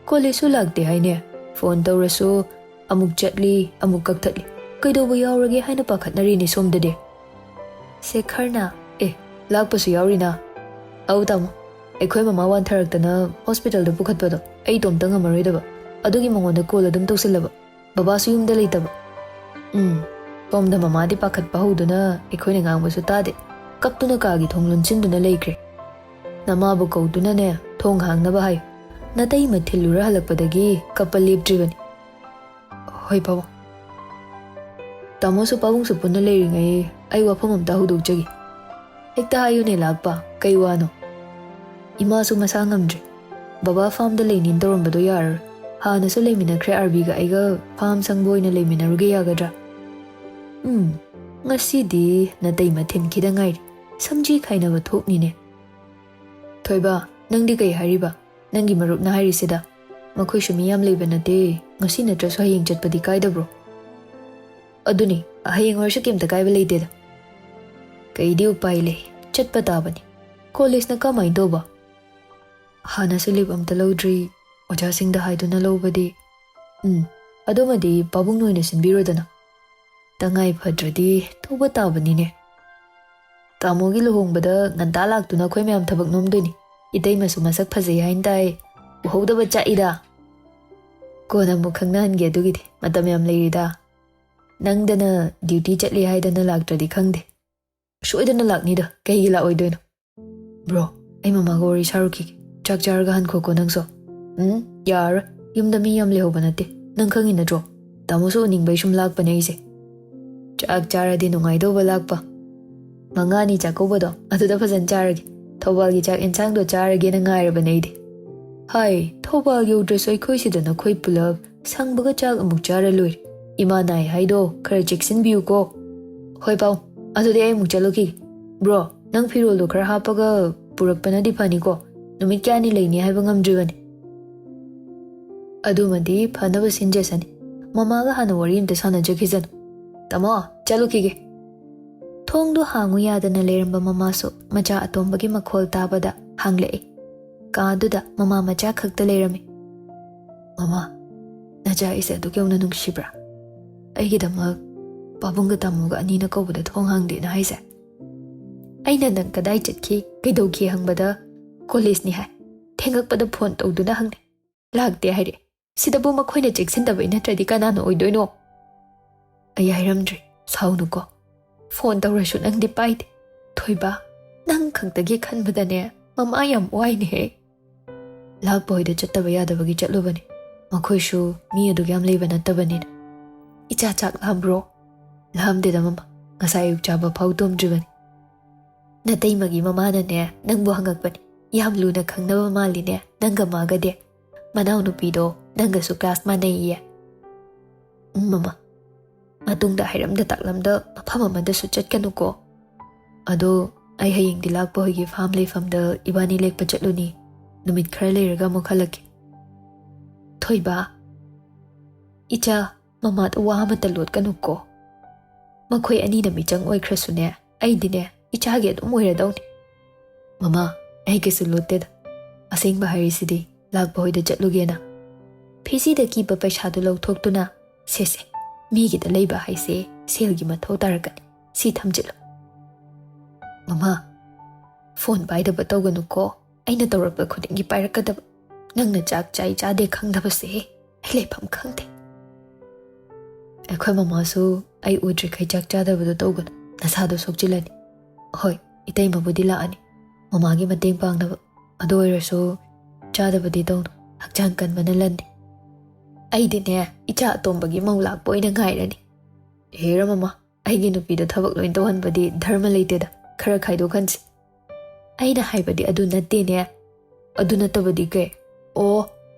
ꯀꯣꯂꯦꯖꯁꯨ ꯂꯥꯛꯇꯦ ꯍꯥꯏꯅꯦ? ꯐꯣꯟ ꯇꯧꯔꯁꯨ ꯑꯃꯨꯛ ꯆꯠꯂꯤ, ꯑꯃꯨꯛ ꯀꯛꯊꯠꯂꯤ꯫ ꯀꯩꯗꯧꯕ ꯌꯥꯎꯔꯒꯦ ꯍꯥꯏꯅ ꯄꯥꯈꯠꯅꯔꯤꯅꯤ ꯁꯣꯝꯗꯗꯤ?" ꯁꯦꯈꯔꯅ, "ꯑꯦ, ꯂꯥꯛꯄꯁꯨ ꯌꯥꯎꯔꯤꯅ?" "ꯑꯧ ꯇꯥꯃꯣ, ꯑꯩꯈꯣꯏ ꯃꯃꯥ ꯋꯥꯟꯊꯔꯛꯇꯅ ꯍꯣꯁꯄꯤꯇꯥꯜꯗ ꯄꯨꯈꯠꯄꯗꯣ ꯑꯩ ꯏꯇꯣꯝꯇ ꯉꯝꯃꯔꯣꯏꯗꯕ, ꯑꯗꯨꯒꯤ ꯃꯉꯣꯟꯗ ꯀꯣꯜ ꯑꯗꯨꯝ ꯇꯧꯁꯤꯜꯂꯕ꯫ ꯕꯕꯥꯁꯨ ꯌꯨꯝꯗ ꯂꯩꯇꯕ꯫ ꯎꯝ, ꯁꯣꯝꯗ ꯃꯃꯥꯗꯤ ꯄꯥꯈꯠꯄ ꯍꯧꯗꯨꯅ ꯑꯩꯈꯣꯏꯅ ꯉꯥꯡꯕꯁꯨ ꯇꯥꯗꯦ꯫ ꯀꯞꯇꯨꯅ ꯀꯥꯒꯤ ꯊꯣꯡ ꯂꯣꯟꯁꯤꯟꯗꯨꯅ ꯂꯩꯈ꯭ꯔꯦ꯫ ꯅꯃꯥꯕꯨ ꯀꯧꯗꯨꯅꯅꯦ ꯊꯣꯡ ꯍꯥꯡꯅꯕ ꯍꯥꯏꯌꯨ꯫ ꯅꯇꯩꯃ ꯊꯤꯜꯂꯨꯔ ꯍꯜꯂꯛꯄꯗꯒꯤ ꯀꯞꯄ ꯂꯦꯞꯇ꯭ꯔꯤꯕꯅꯤ꯫" "ꯍꯣꯏ ꯄꯥꯕꯨꯡ꯫ ꯇꯥꯃꯣꯁꯨ ꯄꯥꯕꯨꯡꯁꯨ ꯄꯨꯟꯅ ꯂꯩꯔꯤꯉꯩ ꯑꯩ ꯋꯥꯐꯝ ꯑꯝꯇ ꯍꯧꯗꯣꯛꯆꯒꯦ꯫" "ꯍꯦꯛꯇ ꯍꯥꯏꯌꯨꯅꯦ ꯂꯥꯛꯄ, ꯀꯩ ꯋꯥꯅꯣ?" "ꯏꯃꯥꯁꯨ ꯃꯁꯥ ꯉꯝꯗ꯭ꯔꯦ꯫ ꯕꯕꯥ ꯐꯥꯝꯗ ꯂꯩꯅꯤꯅ ꯇꯧꯔꯝꯕꯗꯣ ꯌꯥꯔꯔꯣꯏ꯫ ꯍꯥꯟꯅꯁꯨ ꯂꯩꯃꯤꯟꯅꯈ꯭ꯔꯦ ꯑꯥꯔꯕꯤꯒ ꯑꯩꯒ꯫ ꯐꯥꯝ ꯁꯪꯕ ꯑꯣꯏꯅ ꯂꯩꯃꯤꯟꯅꯔꯨꯒꯦ ꯌꯥꯒꯗ꯭ꯔꯥ?" "ꯎꯝ, ꯉꯁꯤꯗꯤ ꯅꯇꯩꯃ ꯊꯤꯟꯈꯤꯗ ꯉꯥꯏꯔꯤ꯫ ꯁꯝꯖꯤ ꯈꯥꯏꯅꯕ ꯊꯣꯛꯅꯤꯅꯦ꯫" "ꯊꯣꯏꯕ, ꯅꯪꯗꯤ ꯀꯩ ꯍꯥꯏꯔꯤꯕ? ꯅꯪꯒꯤ ꯃꯔꯨꯞꯅ ꯍꯥꯏꯔꯤꯁꯤꯗ? ꯃꯈꯣꯏꯁꯨ ꯃꯤ ꯌꯥꯝ ꯂꯩꯕ ꯅꯠꯇꯦ꯫ ꯉꯁꯤ ꯅꯠꯇ꯭ꯔꯁꯨ ꯍꯌꯦꯡ ꯆꯠꯄꯗꯤ ꯀꯥꯏꯗꯕ꯭ꯔꯣ?" "ꯑꯗꯨꯅꯤ, ꯍꯌꯦꯡ ꯑꯣꯏꯔꯁꯨ ꯀꯩꯝꯇ ꯀꯥꯏꯕ ꯂꯩꯇꯦꯗ꯫ ꯀꯩꯗꯤ ꯎꯄꯥꯏ ꯂꯩ, ꯆꯠꯄ ꯇꯥꯕꯅꯤ꯫ ꯀꯣꯂꯦꯖꯅ ꯀꯃꯥꯏꯅ ꯇꯧꯕ?" "ꯍꯥꯟꯅꯁꯨ ꯂꯤꯞ ꯑꯝꯇ ꯂꯧꯗ꯭ꯔꯤ꯫ ꯑꯣꯖꯥꯁꯤꯡꯗ ꯍꯥꯏꯗꯨꯅ ꯂꯧꯕꯗꯤ꯫" "ꯎꯝ, ꯑꯗꯨꯃꯗꯤ ꯄꯥꯕꯨꯡ ꯅꯣꯏꯅ ꯁꯤꯟꯕꯤꯔꯣꯗꯅ꯫ ꯇꯉꯥꯏ ꯐꯗ꯭ꯔꯗꯤ ꯊꯧꯕ ꯇꯥꯕꯅꯤꯅꯦ꯫ ꯇꯥꯃꯣꯒꯤ ꯂꯨꯍꯣꯡꯕꯗ ꯉꯟꯇꯥ ꯂꯥꯛꯇꯨꯅ ꯑꯩꯈꯣꯏ ꯃꯌꯥꯝ ꯊꯕꯛ ꯅꯣꯝꯗꯣꯏꯅꯤ꯫ ꯏꯇꯩꯃꯁꯨ ꯃꯁꯛ ꯐꯖꯩ ꯍꯥꯏꯅ ꯇꯥꯏ꯫ ꯎꯍꯧꯗꯕ ꯆꯥꯛꯏꯗ꯫ ꯀꯣꯟꯅ ꯑꯃꯨꯛ ꯈꯪꯅꯍꯟꯒꯦ ꯑꯗꯨꯒꯤꯗꯤ꯫ ꯃꯇꯝ ꯌꯥꯝ ꯂꯩꯔꯤꯗ꯫ ꯅꯪꯗꯅ ꯗ꯭ꯌꯨꯇꯤ ꯆꯠꯂꯤ ꯍꯥꯏꯗꯅ ꯂꯥꯛꯇ꯭ꯔꯗꯤ ꯈꯪꯗꯦ꯫ ꯁꯣꯏꯗꯅ ꯂꯥꯛꯅꯤꯗ, ꯀꯩꯒꯤ ꯂꯥꯛꯑꯣꯏꯗꯣꯏꯅꯣ?" "ꯕ꯭ꯔꯣ, ꯑꯩ ꯃꯃꯥꯒ ꯋꯥꯔꯤ ꯁꯥꯔꯨꯈꯤꯒꯦ꯫ ꯆꯥꯛ ꯆꯥꯔꯒ ꯍꯟꯈꯣꯀꯣ ꯅꯪꯁꯨ꯫" "ꯎꯝ, ꯌꯥꯔꯔꯣꯏ꯫ ꯌꯨꯝꯗ ꯃꯤ ꯌꯥꯝ ꯂꯩꯍꯧꯕ ꯅꯠꯇꯦ꯫ ꯅꯪ ꯈꯪꯉꯤ ꯅꯠꯇ꯭ꯔꯣ? ꯇꯥꯃꯣꯁꯨ ꯎꯅꯤꯡꯕꯩ ꯁꯨꯝ ꯂꯥꯛꯄꯅꯦ ꯑꯩꯁꯦ꯫" "ꯆꯥꯛ ꯆꯥꯔꯗꯤ ꯅꯨꯡꯉꯥꯏꯗꯧꯕ ꯂꯥꯛꯄ꯫ ꯃꯉꯥꯅꯤ ꯆꯥꯛꯀꯧꯕꯗꯣ ꯑꯗꯨꯗ ꯐꯖꯅ ꯆꯥꯔꯒꯦ꯫ ꯊꯧꯕꯥꯜꯒꯤ ꯆꯥꯛ ꯌꯦꯟꯁꯥꯡꯗꯣ ꯆꯥꯔꯒꯦꯅ ꯉꯥꯏꯔꯕꯅꯦ ꯑꯩꯗꯤ꯫" "ꯍꯥꯏ, ꯊꯧꯕꯥꯜ ꯌꯧꯗ꯭ꯔꯁꯨ ꯑꯩꯈꯣꯏ ꯁꯤꯗ ꯅꯈꯣꯏ ꯄꯨꯂꯞ ꯁꯪꯕꯒ ꯆꯥꯛ ꯑꯃꯨꯛ ꯆꯥꯔ ꯂꯣꯏꯔꯦ꯫ ꯏꯃꯥ ꯅꯥꯏ ꯍꯥꯏꯗꯣ ꯈꯔ ꯆꯦꯛꯁꯤꯟꯕꯤꯌꯨꯀꯣ꯫" "ꯍꯣꯏ ꯄꯥꯎ, ꯑꯗꯨꯗꯤ ꯑꯩ ꯑꯃꯨꯛ ꯆꯠꯂꯨꯈꯤꯒꯦ꯫ ꯕ꯭ꯔꯣ, ꯅꯪ ꯐꯤꯔꯣꯜꯗꯣ ꯈꯔ ꯍꯥꯞꯄꯒ ꯄꯨꯔꯛꯄꯅꯗꯤ ꯐꯅꯤꯀꯣ, ꯅꯨꯃꯤꯠ ꯀꯌꯥꯅꯤ ꯂꯩꯅꯤ ꯍꯥꯏꯕ ꯉꯝꯗ꯭ꯔꯤꯕꯅꯤ꯫ ꯑꯗꯨꯃꯗꯤ ꯐꯅꯕ ꯁꯤꯟꯖꯁꯅꯤ꯫ ꯃꯃꯥꯒ ꯍꯥꯟꯅ ꯋꯥꯔꯤ ꯑꯝꯇ ꯁꯥꯟꯅꯖꯈꯤꯁꯅꯨ꯫ ꯇꯥꯃꯣ, ꯆꯠꯂꯨꯈꯤꯒꯦ꯫ ꯊꯣꯡꯗꯨ ꯍꯥꯡꯉꯨ ꯌꯥꯗꯅ ꯂꯩꯔꯝꯕ ꯃꯃꯥꯁꯨ ꯃꯆꯥ ꯑꯇꯣꯝꯕꯒꯤ ꯃꯈꯣꯜ ꯇꯥꯕꯗ ꯍꯥꯡꯂꯛꯏ꯫ ꯀꯥꯗꯨꯗ ꯃꯃꯥ ꯃꯆꯥ ꯈꯛꯇ ꯂꯩꯔꯝꯃꯤ꯫ "ꯃꯃꯥ, ꯅꯆꯥ ꯑꯩꯁꯦ ꯑꯗꯨꯛ ꯌꯧꯅ ꯅꯨꯡꯁꯤꯕ꯭ꯔꯥ? ꯑꯩꯒꯤꯗꯃꯛ ꯄꯥꯕꯨꯡꯒ ꯇꯥꯃꯣꯒ ꯑꯅꯤꯅ ꯀꯧꯕꯗ ꯊꯣꯡ ꯍꯥꯡꯗꯦꯅ ꯍꯥꯏꯁꯦ? ꯑꯩꯅ ꯅꯪ ꯀꯗꯥꯏ ꯆꯠꯈꯤ, ꯀꯩꯗꯧꯈꯤ ꯍꯪꯕꯗ ꯀꯣꯂꯦꯖꯅꯤ ꯍꯥꯏ꯫ ꯊꯦꯡꯉꯛꯄꯗ ꯐꯣꯟ ꯇꯧꯗꯨꯅ ꯍꯪꯅꯩ, ꯂꯥꯛꯇꯦ ꯍꯥꯏꯔꯛꯑꯦ꯫ ꯁꯤꯗꯕꯨ ꯃꯈꯣꯏꯅ ꯆꯦꯛꯁꯤꯟꯗꯕꯩ ꯅꯠꯇ꯭ꯔꯗꯤ ꯀꯅꯥꯅ ꯑꯣꯏꯗꯣꯏꯅꯣ?" ꯑꯩ ꯍꯥꯏꯔꯝꯗ꯭ꯔꯦ, ꯁꯥꯎꯅꯨꯀꯣ꯫ ꯐꯣꯟ ꯇꯧꯔꯁꯨ ꯅꯪꯗꯤ ꯄꯥꯏꯗꯦ꯫ ꯊꯣꯏꯕ, ꯅꯪ ꯈꯛꯇꯒꯤ ꯈꯟꯕꯗꯅꯦ ꯃꯃꯥ ꯌꯥꯝ ꯋꯥꯏꯅꯦꯍꯦ꯫ ꯂꯥꯛꯄ ꯍꯣꯏꯗ ꯆꯠꯇꯕ ꯌꯥꯗꯕꯒꯤ ꯆꯠꯂꯨꯕꯅꯤ꯫ ꯃꯈꯣꯏꯁꯨ ꯃꯤ ꯑꯗꯨꯛ ꯌꯥꯝ ꯂꯩꯕ ꯅꯠꯇꯕꯅꯤꯅ꯫ "ꯏꯆꯥ ꯆꯥꯛ ꯂꯥꯝꯕ꯭ꯔꯣ?" "ꯂꯥꯝꯗꯦꯗ ꯃꯃꯥ, ꯉꯁꯥꯏ ꯑꯌꯨꯛ ꯆꯥꯕ ꯐꯥꯎ ꯇꯨꯝꯗ꯭ꯔꯤꯕꯅꯤ꯫" "ꯅꯇꯩꯃꯒꯤ ꯃꯃꯥꯅꯅꯦ ꯅꯪꯕꯨ ꯍꯪꯉꯛꯄꯅꯤ꯫ ꯌꯥꯝ ꯂꯨꯅ ꯈꯪꯅꯕ ꯃꯥꯜꯂꯤꯅꯦ ꯅꯪꯒ ꯃꯥꯒꯗꯤ꯫ ꯃꯅꯥꯎꯅꯨꯄꯤꯗꯣ ꯅꯪꯒꯁꯨ ꯀ꯭ꯂꯥꯁ ꯃꯥꯟꯅꯩꯌꯦ꯫" "ꯎꯝ ꯃꯃꯥ, ꯃꯇꯨꯡꯗ ꯍꯥꯏꯔꯝꯗ ꯇꯥꯛꯂꯝꯗ ꯃꯐꯝ ꯑꯃꯗꯁꯨ ꯆꯠꯀꯅꯨꯀꯣ꯫ ꯑꯗꯣ ꯑꯩ ꯍꯌꯦꯡꯗꯤ ꯂꯥꯛꯄ ꯍꯣꯏꯒꯤ ꯐꯥꯝ ꯂꯩꯐꯝꯗ ꯏꯕꯥꯅꯤ ꯂꯦꯛꯄ ꯆꯠꯂꯨꯅꯤ꯫ ꯅꯨꯃꯤꯠ ꯈꯔ ꯂꯩꯔꯒ ꯑꯃꯨꯛ ꯍꯜꯂꯛꯀꯦ꯫" "ꯊꯣꯏꯕ, ꯏꯆꯥ, ꯃꯃꯥꯗ ꯋꯥ ꯑꯃꯠꯇ ꯂꯣꯠꯀꯅꯨꯀꯣ꯫ ꯃꯈꯣꯏ ꯑꯅꯤꯅ ꯃꯤꯆꯪ ꯑꯣꯏꯈ꯭ꯔꯁꯨꯅꯦ, ꯑꯩꯗꯤꯅꯦ ꯏꯆꯥꯒꯤ ꯑꯗꯨꯝ ꯑꯣꯏꯔꯗꯧꯅꯤ꯫" "ꯃꯃꯥ, ꯑꯩ ꯀꯩꯁꯨ ꯂꯣꯠꯇꯦꯗ꯫ ꯑꯁꯦꯡꯕ ꯍꯥꯏꯔꯤꯁꯤꯗꯤ ꯂꯥꯛꯄ ꯍꯣꯏꯗ ꯆꯠꯂꯨꯒꯦꯅ꯫ ꯐꯤꯖꯤꯗ ꯀꯤꯕ ꯄꯩꯁꯥꯗꯨ ꯂꯧꯊꯣꯛꯇꯨꯅ, ꯁꯦꯁꯦ, ꯃꯤꯒꯤꯗ ꯂꯩꯕ ꯍꯥꯏꯁꯦ ꯁꯦꯜꯒꯤ ꯃꯊꯧ ꯇꯥꯔꯛꯀꯅꯤ꯫ ꯁꯤ ꯊꯝꯖꯤꯜꯂꯨ꯫" "ꯃꯃꯥ, ꯐꯣꯟ ꯄꯥꯏꯗꯕ ꯇꯧꯒꯅꯨꯀꯣ꯫ ꯑꯩꯅ ꯇꯧꯔꯛꯄ ꯈꯨꯗꯤꯡꯒꯤ ꯄꯥꯏꯔꯛꯀꯗꯕ꯫ ꯅꯪꯅ ꯆꯥꯛ ꯆꯥꯏ ꯆꯥꯗꯦ ꯈꯪꯗꯕꯁꯦ ꯑꯩ ꯂꯩꯐꯝ ꯈꯪꯗꯦ꯫" "ꯑꯩꯈꯣꯏ ꯃꯃꯥꯁꯨ ꯑꯩ ꯎꯗ꯭ꯔꯤꯈꯩ ꯆꯥꯛ ꯆꯥꯗꯕꯗꯣ ꯇꯧꯒꯅꯨ, ꯅꯁꯥꯗꯣ ꯁꯣꯛꯆꯤꯜꯂꯅꯤ꯫ ꯍꯣꯏ, ꯏꯇꯩꯃꯕꯨꯗꯤ ꯂꯥꯛꯑꯅꯤ, ꯃꯃꯥꯒꯤ ꯃꯇꯦꯡ ꯄꯥꯡꯅꯕ꯫ ꯑꯗꯨ ꯑꯣꯏꯔꯁꯨ ꯆꯥꯗꯕꯗꯤ ꯇꯧꯅꯨ, ꯍꯛꯆꯥꯡ ꯀꯟꯕꯅ ꯂꯟꯅꯤ꯫" "ꯑꯩꯗꯤꯅꯦ ꯏꯆꯥ ꯑꯇꯣꯝꯕꯒꯤ ꯃꯧ ꯂꯥꯛꯄ ꯑꯣꯏꯅ ꯉꯥꯏꯔꯅꯤ꯫" "ꯍꯦꯔꯥ ꯃꯃꯥ, ꯑꯩꯒꯤ ꯅꯨꯄꯤꯗ ꯊꯕꯛ ꯂꯣꯏ ꯇꯧꯍꯟꯕꯗꯤ ꯙꯔꯃ ꯂꯩꯇꯦꯗ, ꯈꯔ ꯈꯥꯏꯗꯣꯛꯍꯟꯁꯤ꯫" "ꯑꯩꯅ ꯍꯥꯏꯕꯗꯤ ꯑꯗꯨ ꯅꯠꯇꯦꯅꯦ꯫" "ꯑꯗꯨ ꯅꯠꯇꯕꯗꯤ ꯀꯩ?" "ꯑꯣ,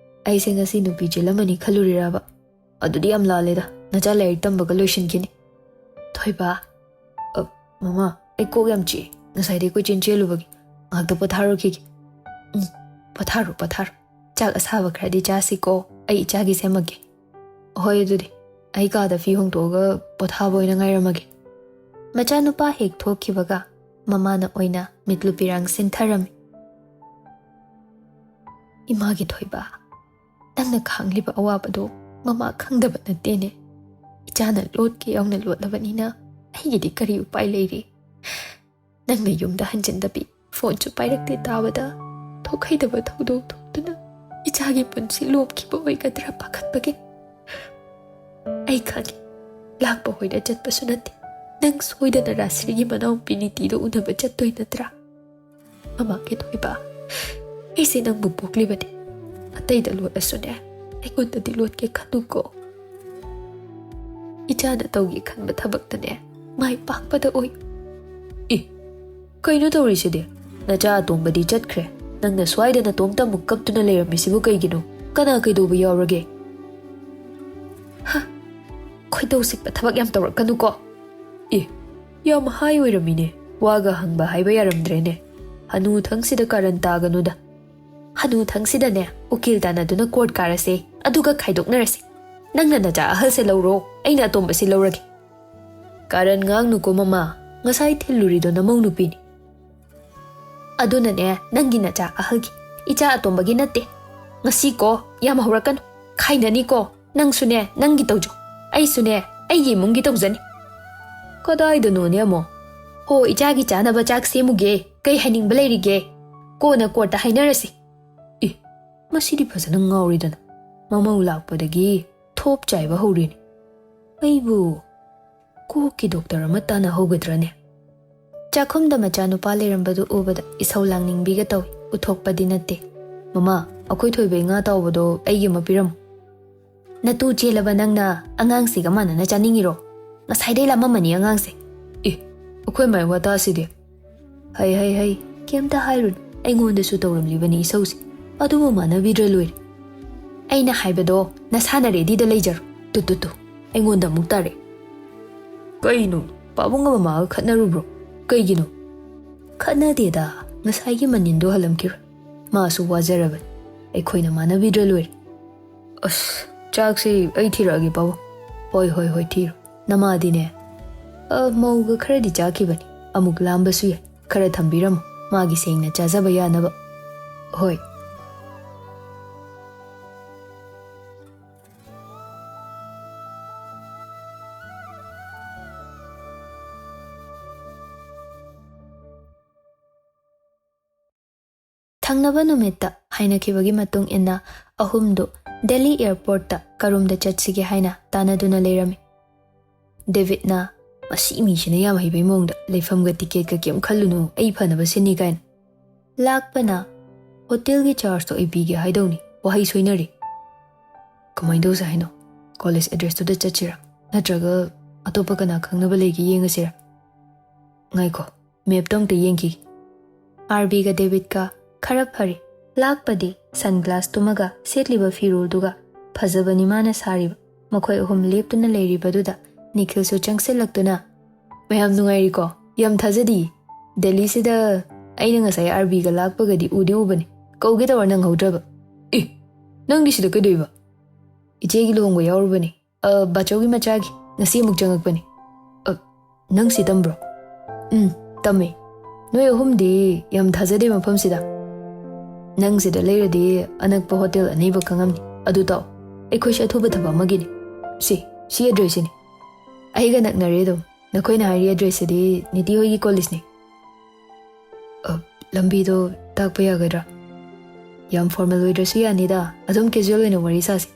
ꯑꯩꯁꯦ ꯉꯁꯤ ꯅꯨꯄꯤ ꯆꯦꯜꯂꯝꯃꯅꯤ ꯈꯜꯂꯨꯔꯤꯔꯕ? ꯑꯗꯨꯗꯤ ꯌꯥꯝ ꯂꯥꯜꯂꯦꯗ, ꯅꯆꯥ ꯂꯥꯏꯔꯤꯛ ꯇꯝꯕꯒ ꯂꯣꯏꯁꯤꯟꯈꯤꯅꯤ꯫" "ꯊꯣꯏꯕ꯫" "ꯑ, ꯃꯃꯥ, ꯑꯩ ꯀꯣꯛ ꯌꯥꯝ ꯆꯤꯛꯑꯦ, ꯉꯁꯥꯏꯗꯩ ꯀꯣꯏꯆꯦꯟ ꯆꯦꯜꯂꯨꯕꯒꯤ꯫ ꯉꯥꯛꯇ ꯄꯣꯊꯥꯔꯨꯈꯤꯒꯦ꯫ ꯎꯝ, ꯄꯣꯊꯥꯔꯣ, ꯄꯣꯊꯥꯔꯣ꯫ ꯆꯥꯛ ꯑꯁꯥꯕ ꯈꯔꯗꯤ ꯆꯥꯁꯤꯀꯣ, ꯑꯩ ꯏꯆꯥꯒꯤ ꯁꯦꯝꯃꯛꯀꯦ꯫ ꯍꯣꯏ, ꯑꯗꯨꯗꯤ ꯑꯩ ꯀꯥꯗ ꯐꯤ ꯍꯣꯡꯗꯣꯛꯑꯒ ꯄꯣꯊꯥꯕ ꯑꯣꯏꯅ ꯉꯥꯏꯔꯝꯃꯒꯦ꯫ ꯃꯆꯥꯅꯨꯄꯥ ꯍꯦꯛ ꯊꯣꯛꯈꯤꯕꯒ ꯃꯃꯥꯅ ꯑꯣꯏꯅ ꯃꯤꯠꯂꯨ ꯄꯤꯔꯥꯡ ꯁꯤꯟꯊꯔꯝꯃꯤ꯫ "ꯏꯃꯥꯒꯤ ꯊꯣꯏꯕ, ꯅꯪꯅ ꯈꯥꯡꯂꯤꯕ ꯑꯋꯥꯕꯗꯣ ꯃꯃꯥ ꯈꯪꯗꯕ ꯅꯠꯇꯦꯅꯦ꯫ ꯏꯆꯥꯅ ꯂꯣꯠꯀꯦ ꯌꯥꯎꯅ ꯂꯣꯠꯂꯕꯅꯤꯅ ꯑꯩꯒꯤꯗꯤ ꯀꯔꯤ ꯎꯄꯥꯏ ꯂꯩꯔꯤ? ꯅꯪꯅ ꯌꯨꯝꯗ ꯍꯟꯖꯤꯟꯗꯕꯤ, ꯐꯣꯟꯁꯨ ꯄꯥꯏꯔꯛꯇꯦ ꯇꯥꯕꯗ ꯊꯣꯛꯍꯩꯗꯕ ꯊꯧꯗꯣꯛ ꯊꯣꯛꯇꯨꯅ ꯏꯆꯥꯒꯤ ꯄꯨꯟꯁꯤ ꯂꯣꯞꯈꯤꯕ ꯑꯣꯏꯒꯗ꯭ꯔꯥ ꯄꯥꯈꯠꯄꯒꯤ꯫ ꯑꯩ ꯈꯪꯉꯤ, ꯂꯥꯛꯄ ꯍꯣꯏꯅ ꯆꯠꯄꯁꯨ ꯅꯠꯇꯦ꯫ ꯅꯪ ꯁꯣꯏꯗꯅ ꯔꯥꯁ꯭ꯔꯤꯒꯤ ꯃꯅꯥꯎꯄꯤ ꯅꯤꯇꯤꯗꯣ ꯎꯅꯕ ꯆꯠꯇꯣꯏ ꯅꯠꯇ꯭ꯔꯥ? ꯃꯃꯥꯒꯤ ꯊꯣꯏꯕ, ꯑꯩꯁꯦ ꯅꯪꯕꯨ ꯄꯣꯛꯂꯤꯕꯅꯤ꯫ ꯑꯇꯩꯗ ꯂꯣꯠꯂꯁꯨꯅꯦ, ꯑꯩꯉꯣꯟꯗꯗꯤ ꯂꯣꯠꯀꯦ ꯈꯜꯂꯨꯀꯣ꯫ ꯏꯆꯥꯅ ꯇꯧꯒꯦ ꯈꯟꯕ ꯊꯕꯛꯇꯅꯦ, ꯃꯥꯏ ꯄꯥꯛꯄꯗ ꯑꯣꯏ꯫" "ꯏ, ꯀꯩꯅꯣ ꯇꯧꯔꯤꯁꯤꯗꯤ? ꯅꯆꯥ ꯑꯇꯣꯝꯕꯗꯤ ꯆꯠꯈ꯭ꯔꯦ꯫ ꯅꯪꯅ ꯁ꯭ꯋꯥꯏꯗ ꯅꯇꯣꯝꯇ ꯑꯃꯨꯛ ꯀꯞꯇꯨꯅ ꯂꯩꯔꯝꯃꯤꯁꯤꯕꯨ ꯀꯩꯒꯤꯅꯣ? ꯀꯅꯥ ꯀꯩꯗꯧꯕ ꯌꯥꯎꯔꯒꯦ?" "ꯍ, ꯈꯣꯏꯗꯧ ꯁꯤꯛꯄ ꯊꯕꯛ ꯌꯥꯝ ꯇꯧꯔꯛꯀꯅꯨꯀꯣ꯫" "ꯏ, ꯌꯥꯝ ꯍꯥꯏ ꯑꯣꯏꯔꯝꯃꯤꯅꯦ꯫ ꯋꯥꯒ ꯍꯪꯕ ꯍꯥꯏꯕ ꯌꯥꯔꯝꯗ꯭ꯔꯦꯅꯦ꯫ ꯍꯅꯨ ꯊꯪꯁꯤꯗ ꯀꯥꯔꯟ ꯇꯥꯒꯅꯨꯗ꯫ ꯍꯅꯨ ꯊꯪꯁꯤꯗꯅꯦ, ꯎꯀꯤꯜ ꯇꯥꯟꯅꯗꯨꯅ ꯀꯣꯔꯠ ꯀꯥꯔꯁꯦ, ꯑꯗꯨꯒ ꯈꯥꯏꯗꯣꯛꯅꯔꯁꯦ꯫ ꯅꯪꯅ ꯅꯆꯥ ꯑꯍꯜꯁꯦ ꯂꯧꯔꯣ, ꯑꯩꯅ ꯑꯇꯣꯝꯕꯁꯦ ꯂꯧꯔꯒꯦ꯫" "ꯀꯥꯔꯟ ꯉꯥꯡꯅꯨꯀꯣ ꯃꯃꯥ, ꯉꯁꯥꯏ ꯊꯤꯜꯂꯨꯔꯤꯗꯣ ꯅꯃꯧ ꯅꯨꯄꯤꯅꯤ꯫" "ꯑꯗꯨꯅꯅꯦ, ꯅꯪꯒꯤ ꯅꯆꯥ ꯑꯍꯜꯒꯤ, ꯏꯆꯥ ꯑꯇꯣꯝꯕꯒꯤ ꯅꯠꯇꯦ꯫ ꯉꯁꯤꯀꯣ, ꯌꯥꯝ ꯍꯧꯔꯛꯀꯅꯨ, ꯈꯥꯏꯅꯅꯤꯀꯣ꯫ ꯅꯪꯁꯨꯅꯦ, ꯅꯪꯒꯤ ꯇꯧꯖꯧ, ꯑꯩꯁꯨꯅꯦ, ꯑꯩꯒꯤ ꯏꯃꯨꯡꯒꯤ ꯇꯧꯖꯅꯤ꯫" "ꯀꯗꯥꯏꯗꯅꯣꯅꯦ ꯑꯃꯨꯛ?" "ꯍꯣ, ꯏꯆꯥꯒꯤ ꯆꯥꯅꯕ ꯆꯥꯛ ꯁꯦꯝꯃꯨꯒꯦ, ꯀꯩ ꯍꯥꯏꯅꯤꯡꯕ ꯂꯩꯔꯤꯒꯦ? ꯀꯣꯟꯅ ꯀꯣꯔꯠꯇ ꯍꯥꯏꯅꯔꯁꯤ꯫" "ꯏ, ꯃꯁꯤꯗꯤ ꯐꯖꯅ ꯉꯥꯎꯔꯤꯗꯅ꯫" ꯃꯃꯧ ꯂꯥꯛꯄꯗꯒꯤ ꯊꯣꯞ ꯆꯥꯏꯕ ꯍꯧꯔꯦꯅꯦ꯫ ꯑꯩꯕꯨ ꯀꯣꯛꯀꯤ ꯗꯣꯛꯇꯔ ꯑꯃ ꯇꯥꯟꯅꯍꯧꯒꯗ꯭ꯔꯅꯦ? ꯆꯥꯛꯈꯨꯝꯗ ꯃꯆꯥꯅꯨꯄꯥ ꯂꯩꯔꯝꯕꯗꯨ ꯎꯕꯗ ꯏꯁꯧ ꯂꯥꯡꯅꯤꯡꯕꯤꯒ ꯇꯧꯏ, ꯎꯊꯣꯛꯄꯗꯤ ꯅꯠꯇꯦ꯫ "ꯃꯃꯥ, ꯑꯩꯈꯣꯏ ꯊꯣꯏꯕꯩ ꯉꯥ ꯇꯥꯎꯕꯗꯣ ꯑꯩꯒꯤ ꯑꯃ ꯄꯤꯔꯝꯃꯨ꯫" "ꯅꯇꯨ ꯆꯦꯜꯂꯕ ꯅꯪꯅ ꯑꯉꯥꯡꯁꯤꯒ ꯃꯥꯟꯅꯅ ꯆꯥꯅꯤꯡꯉꯤꯔꯣ? ꯉꯁꯥꯏꯗꯩ ꯂꯥꯝꯃꯝꯃꯅꯤ ꯑꯉꯥꯡꯁꯦ꯫" "ꯏ, ꯑꯩꯈꯣꯏ ꯃꯥꯏ ꯋꯥꯇꯥꯁꯤꯗꯤ꯫" "ꯍꯩ, ꯍꯩ, ꯍꯩ, ꯀꯩꯝꯇ ꯍꯥꯏꯔꯨꯅꯨ꯫ ꯑꯩꯉꯣꯟꯗꯁꯨ ꯇꯧꯔꯝꯂꯤꯕꯅꯤ ꯏꯁꯧꯁꯦ꯫ ꯑꯗꯨꯕꯨ ꯃꯥꯟꯅꯕꯤꯗ꯭ꯔ ꯂꯣꯏꯔꯦ꯫ ꯑꯩꯅ ꯍꯥꯏꯕꯗꯣ ꯅꯁꯥꯅ ꯔꯦꯗꯤꯗ ꯂꯩꯖꯔꯣ꯫ ꯇꯨ, ꯇꯨ, ꯇꯨ, ꯑꯩꯉꯣꯟꯗ ꯑꯃꯨꯛ ꯇꯥꯔꯦ꯫" "ꯀꯩꯅꯣ? ꯄꯥꯕꯨꯡꯒ ꯃꯃꯥꯒ ꯈꯠꯅꯔꯨꯕ꯭ꯔꯣ? ꯀꯩꯒꯤꯅꯣ?" "ꯈꯠꯅꯗꯦꯗ, ꯉꯁꯥꯏꯒꯤ ꯃꯅꯤꯟꯗꯣ ꯍꯜꯂꯝꯈꯤꯔꯣꯏ꯫ ꯃꯥꯁꯨ ꯋꯥꯖꯔꯕꯅꯤ꯫ ꯑꯩꯈꯣꯏꯅ ꯃꯥꯟꯅꯕꯤꯗ꯭ꯔ ꯂꯣꯏꯔꯦ꯫ ꯑꯁ, ꯆꯥꯛꯁꯤ ꯑꯩ ꯊꯤꯔꯛꯑꯒꯦ, ꯄꯥꯕꯨꯡ꯫ ꯍꯣꯏ, ꯍꯣꯏ, ꯍꯣꯏ, ꯊꯤꯔꯣ꯫ ꯅꯃꯥꯗꯤꯅꯦ? ꯑ, ꯃꯧꯒ ꯈꯔꯗꯤ ꯆꯥꯈꯤꯕꯅꯤ꯫ ꯑꯃꯨꯛ ꯂꯥꯝꯕꯁꯨ ꯌꯥꯏ꯫ ꯈꯔ ꯊꯝꯕꯤꯔꯝꯃꯣ, ꯃꯥꯒꯤ ꯁꯦꯡꯅ ꯆꯥꯖꯕ ꯌꯥꯅꯕ꯫ ꯍꯣꯏ꯫ ꯊꯪꯅꯕ ꯅꯨꯃꯤꯠꯇ ꯍꯥꯏꯅꯈꯤꯕꯒꯤ ꯃꯇꯨꯡ ꯏꯟꯅ ꯑꯍꯨꯝꯗꯨ ꯗꯦꯜꯂꯤ ꯑꯦꯌꯔꯄꯣꯔꯠꯇ ꯀꯔꯣꯝꯗ ꯆꯠꯁꯤꯒꯦ ꯍꯥꯏꯅ ꯇꯥꯟꯅꯗꯨꯅ ꯂꯩꯔꯝꯃꯤ꯫ ꯗꯦꯕꯤꯠꯅ, "ꯃꯁꯤ ꯃꯤꯁꯤꯅ ꯌꯥꯝ ꯍꯩꯕꯩ ꯃꯑꯣꯡꯗ, ꯂꯩꯐꯝꯒ ꯇꯤꯀꯦꯠꯀ ꯀꯩꯝ ꯈꯜꯂꯨꯅꯨ, ꯑꯩ ꯐꯅꯕ ꯁꯤꯟꯅꯤ" ꯀꯥꯏꯅ꯫ ꯂꯥꯛꯄꯅ, "ꯍꯣꯇꯦꯜꯒꯤ ꯆꯥꯔꯖꯇꯣ ꯑꯩ ꯄꯤꯒꯦ" ꯍꯥꯏꯗꯧꯅꯤ, ꯋꯥꯍꯩ ꯁꯣꯏꯅꯔꯤ꯫ "ꯀꯃꯥꯏꯅ ꯇꯧꯁꯦ ꯍꯥꯏꯅꯣ? ꯀꯣꯂꯦꯖ ꯑꯦꯗ꯭ꯔꯦꯁꯇꯨꯗ ꯆꯠꯁꯤꯔꯥ? ꯅꯠꯇ꯭ꯔꯒ ꯑꯇꯣꯞꯄ ꯀꯅꯥ ꯈꯪꯅꯕ ꯂꯩꯒꯦ ꯌꯦꯡꯉꯁꯤꯔꯥ?" ꯉꯥꯏꯈꯣ, ꯃꯦꯞꯇꯣ ꯑꯝꯇ ꯌꯦꯡꯈꯤꯒꯦ꯫ ꯑꯥꯔꯕꯤꯒ ꯗꯦꯕꯤꯠꯀ ꯈꯔ ꯐꯔꯦ꯫ ꯂꯥꯛꯄꯗꯤ ꯁꯟꯒ꯭ꯂꯥꯁ ꯇꯨꯝꯃꯒ ꯁꯦꯠꯂꯤꯕ ꯐꯤꯔꯣꯜꯗꯨꯒ ꯐꯖꯕꯅꯤ ꯃꯥꯅ ꯁꯥꯔꯤꯕ꯫ ꯃꯈꯣꯏ ꯑꯍꯨꯝ ꯂꯦꯞꯇꯨꯅ ꯂꯩꯔꯤꯕꯗꯨꯗ ꯅꯤꯈꯤꯜꯁꯨ ꯆꯪꯁꯤꯜꯂꯛꯇꯨꯅ, "ꯃꯌꯥꯝ ꯅꯨꯡꯉꯥꯏꯔꯤꯀꯣ? ꯌꯥꯝ ꯊꯥꯖꯗꯤꯌꯦ꯫ ꯗꯦꯜꯂꯤꯁꯤꯗ ꯑꯩꯅ ꯉꯁꯥꯏ ꯑꯥꯔꯕꯤꯒ ꯂꯥꯛꯄꯒꯗꯤ ꯎꯗꯤ ꯎꯕꯅꯤ꯫ ꯀꯧꯒꯦ ꯇꯧꯔ ꯅꯪꯍꯧꯗ꯭ꯔꯕ꯫ ꯑꯦ, ꯅꯪꯗꯤ ꯁꯤꯗ ꯀꯩꯗꯧꯏꯕ?" "ꯏꯆꯦꯒꯤ ꯂꯨꯍꯣꯡꯕ ꯌꯥꯎꯔꯨꯕꯅꯤ꯫ ꯑ, ꯕꯥꯆꯧꯒꯤ ꯃꯆꯥꯒꯤ꯫ ꯉꯁꯤ ꯑꯃꯨꯛ ꯆꯪꯉꯛꯄꯅꯤ꯫" "ꯑ, ꯅꯪ ꯁꯤ ꯇꯝꯕ꯭ꯔꯣ?" "ꯎꯝ, ꯇꯝꯃꯦ꯫" "ꯅꯣꯏ ꯑꯍꯨꯝꯗꯤ ꯌꯥꯝ ꯊꯥꯖꯗꯦ ꯃꯐꯝꯁꯤꯗ꯫ ꯅꯪ ꯁꯤꯗ ꯂꯩꯔꯗꯤ ꯑꯅꯛꯄ ꯍꯣꯇꯦꯜ ꯑꯅꯩꯕ ꯈꯪꯉꯝꯅꯤ꯫ ꯑꯗꯨ ꯇꯥꯎ, ꯑꯩꯈꯣꯏꯁꯦ ꯑꯊꯨꯕ ꯊꯕꯛ ꯑꯃꯒꯤꯅꯤ꯫ ꯁꯤ, ꯁꯤ ꯑꯦꯗ꯭ꯔꯦꯁꯁꯤꯅꯤ꯫ ꯑꯩꯒ ꯅꯛꯅꯔꯦ ꯑꯗꯨꯝ꯫ ꯅꯈꯣꯏꯅ ꯍꯥꯏꯔꯤ ꯑꯦꯗ꯭ꯔꯦꯁꯁꯤꯗꯤ ꯅꯤꯇꯤ ꯍꯣꯏꯒꯤ ꯀꯣꯂꯦꯖꯅꯤ꯫" "ꯑ, ꯂꯝꯕꯤꯗꯣ ꯇꯥꯛꯄ ꯌꯥꯒꯗ꯭ꯔꯥ?" "ꯌꯥꯝ ꯐꯣꯔꯃꯦꯜ ꯑꯣꯏꯗ꯭ꯔꯁꯨ ꯌꯥꯅꯤꯗ, ꯑꯗꯨꯝ ꯀꯦꯖꯨꯋꯦꯜ ꯑꯣꯏꯅ ꯋꯥꯔꯤ ꯁꯥꯁꯤ꯫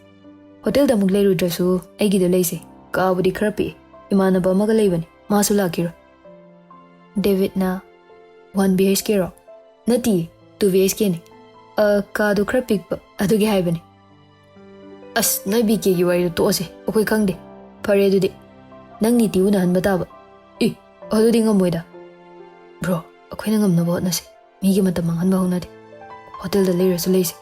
ꯍꯣꯇꯦꯜꯗ ꯑꯃꯨꯛ ꯂꯩꯔꯨꯗ꯭ꯔꯁꯨ ꯑꯩꯒꯤꯗ ꯂꯩꯁꯦ꯫ ꯀꯥꯕꯨꯗꯤ ꯈꯔ ꯄꯤꯛꯑꯦ, ꯏꯃꯥꯟꯅꯕ ꯑꯃꯒ ꯂꯩꯕꯅꯤ, ꯃꯥꯁꯨ ꯂꯥꯛꯈꯤꯔꯣꯏ꯫" ꯗꯦꯕꯤꯠꯅ, "ꯋꯥꯟ ꯕꯤ ꯑꯩꯆ ꯀꯦꯔꯣ?" "ꯅꯠꯇꯤꯌꯦ, ꯇꯨ ꯕꯤ ꯑꯩꯆ ꯀꯦꯅꯦ꯫ ꯑ, ꯀꯥꯗꯣ ꯈꯔ ꯄꯤꯛꯄ, ꯑꯗꯨꯒꯤ ꯍꯥꯏꯕꯅꯦ꯫" "ꯑꯁ, ꯅꯣꯏ ꯕꯤ ꯀꯦꯒꯤ ꯋꯥꯔꯤꯗꯣ ꯇꯣꯛꯑꯁꯦ, ꯑꯩꯈꯣꯏ ꯈꯪꯗꯦ꯫ ꯐꯔꯦ ꯑꯗꯨꯗꯤ, ꯅꯪ ꯅꯤꯇꯤ ꯎꯅꯍꯟꯕ ꯇꯥꯕ꯫" "ꯑꯦ, ꯑꯗꯨꯗꯤ ꯉꯝꯃꯣꯏꯗ꯫" "ꯕ꯭ꯔꯣ, ꯑꯩꯈꯣꯏꯅ ꯉꯝꯅꯕ ꯍꯣꯠꯅꯁꯦ꯫ ꯃꯤꯒꯤ ꯃꯇꯝ ꯃꯥꯡꯍꯟꯕ ꯍꯧꯅꯗꯦ꯫ ꯍꯣꯇꯦꯜꯗ ꯂꯩꯔꯁꯨ ꯂꯩꯁꯦ꯫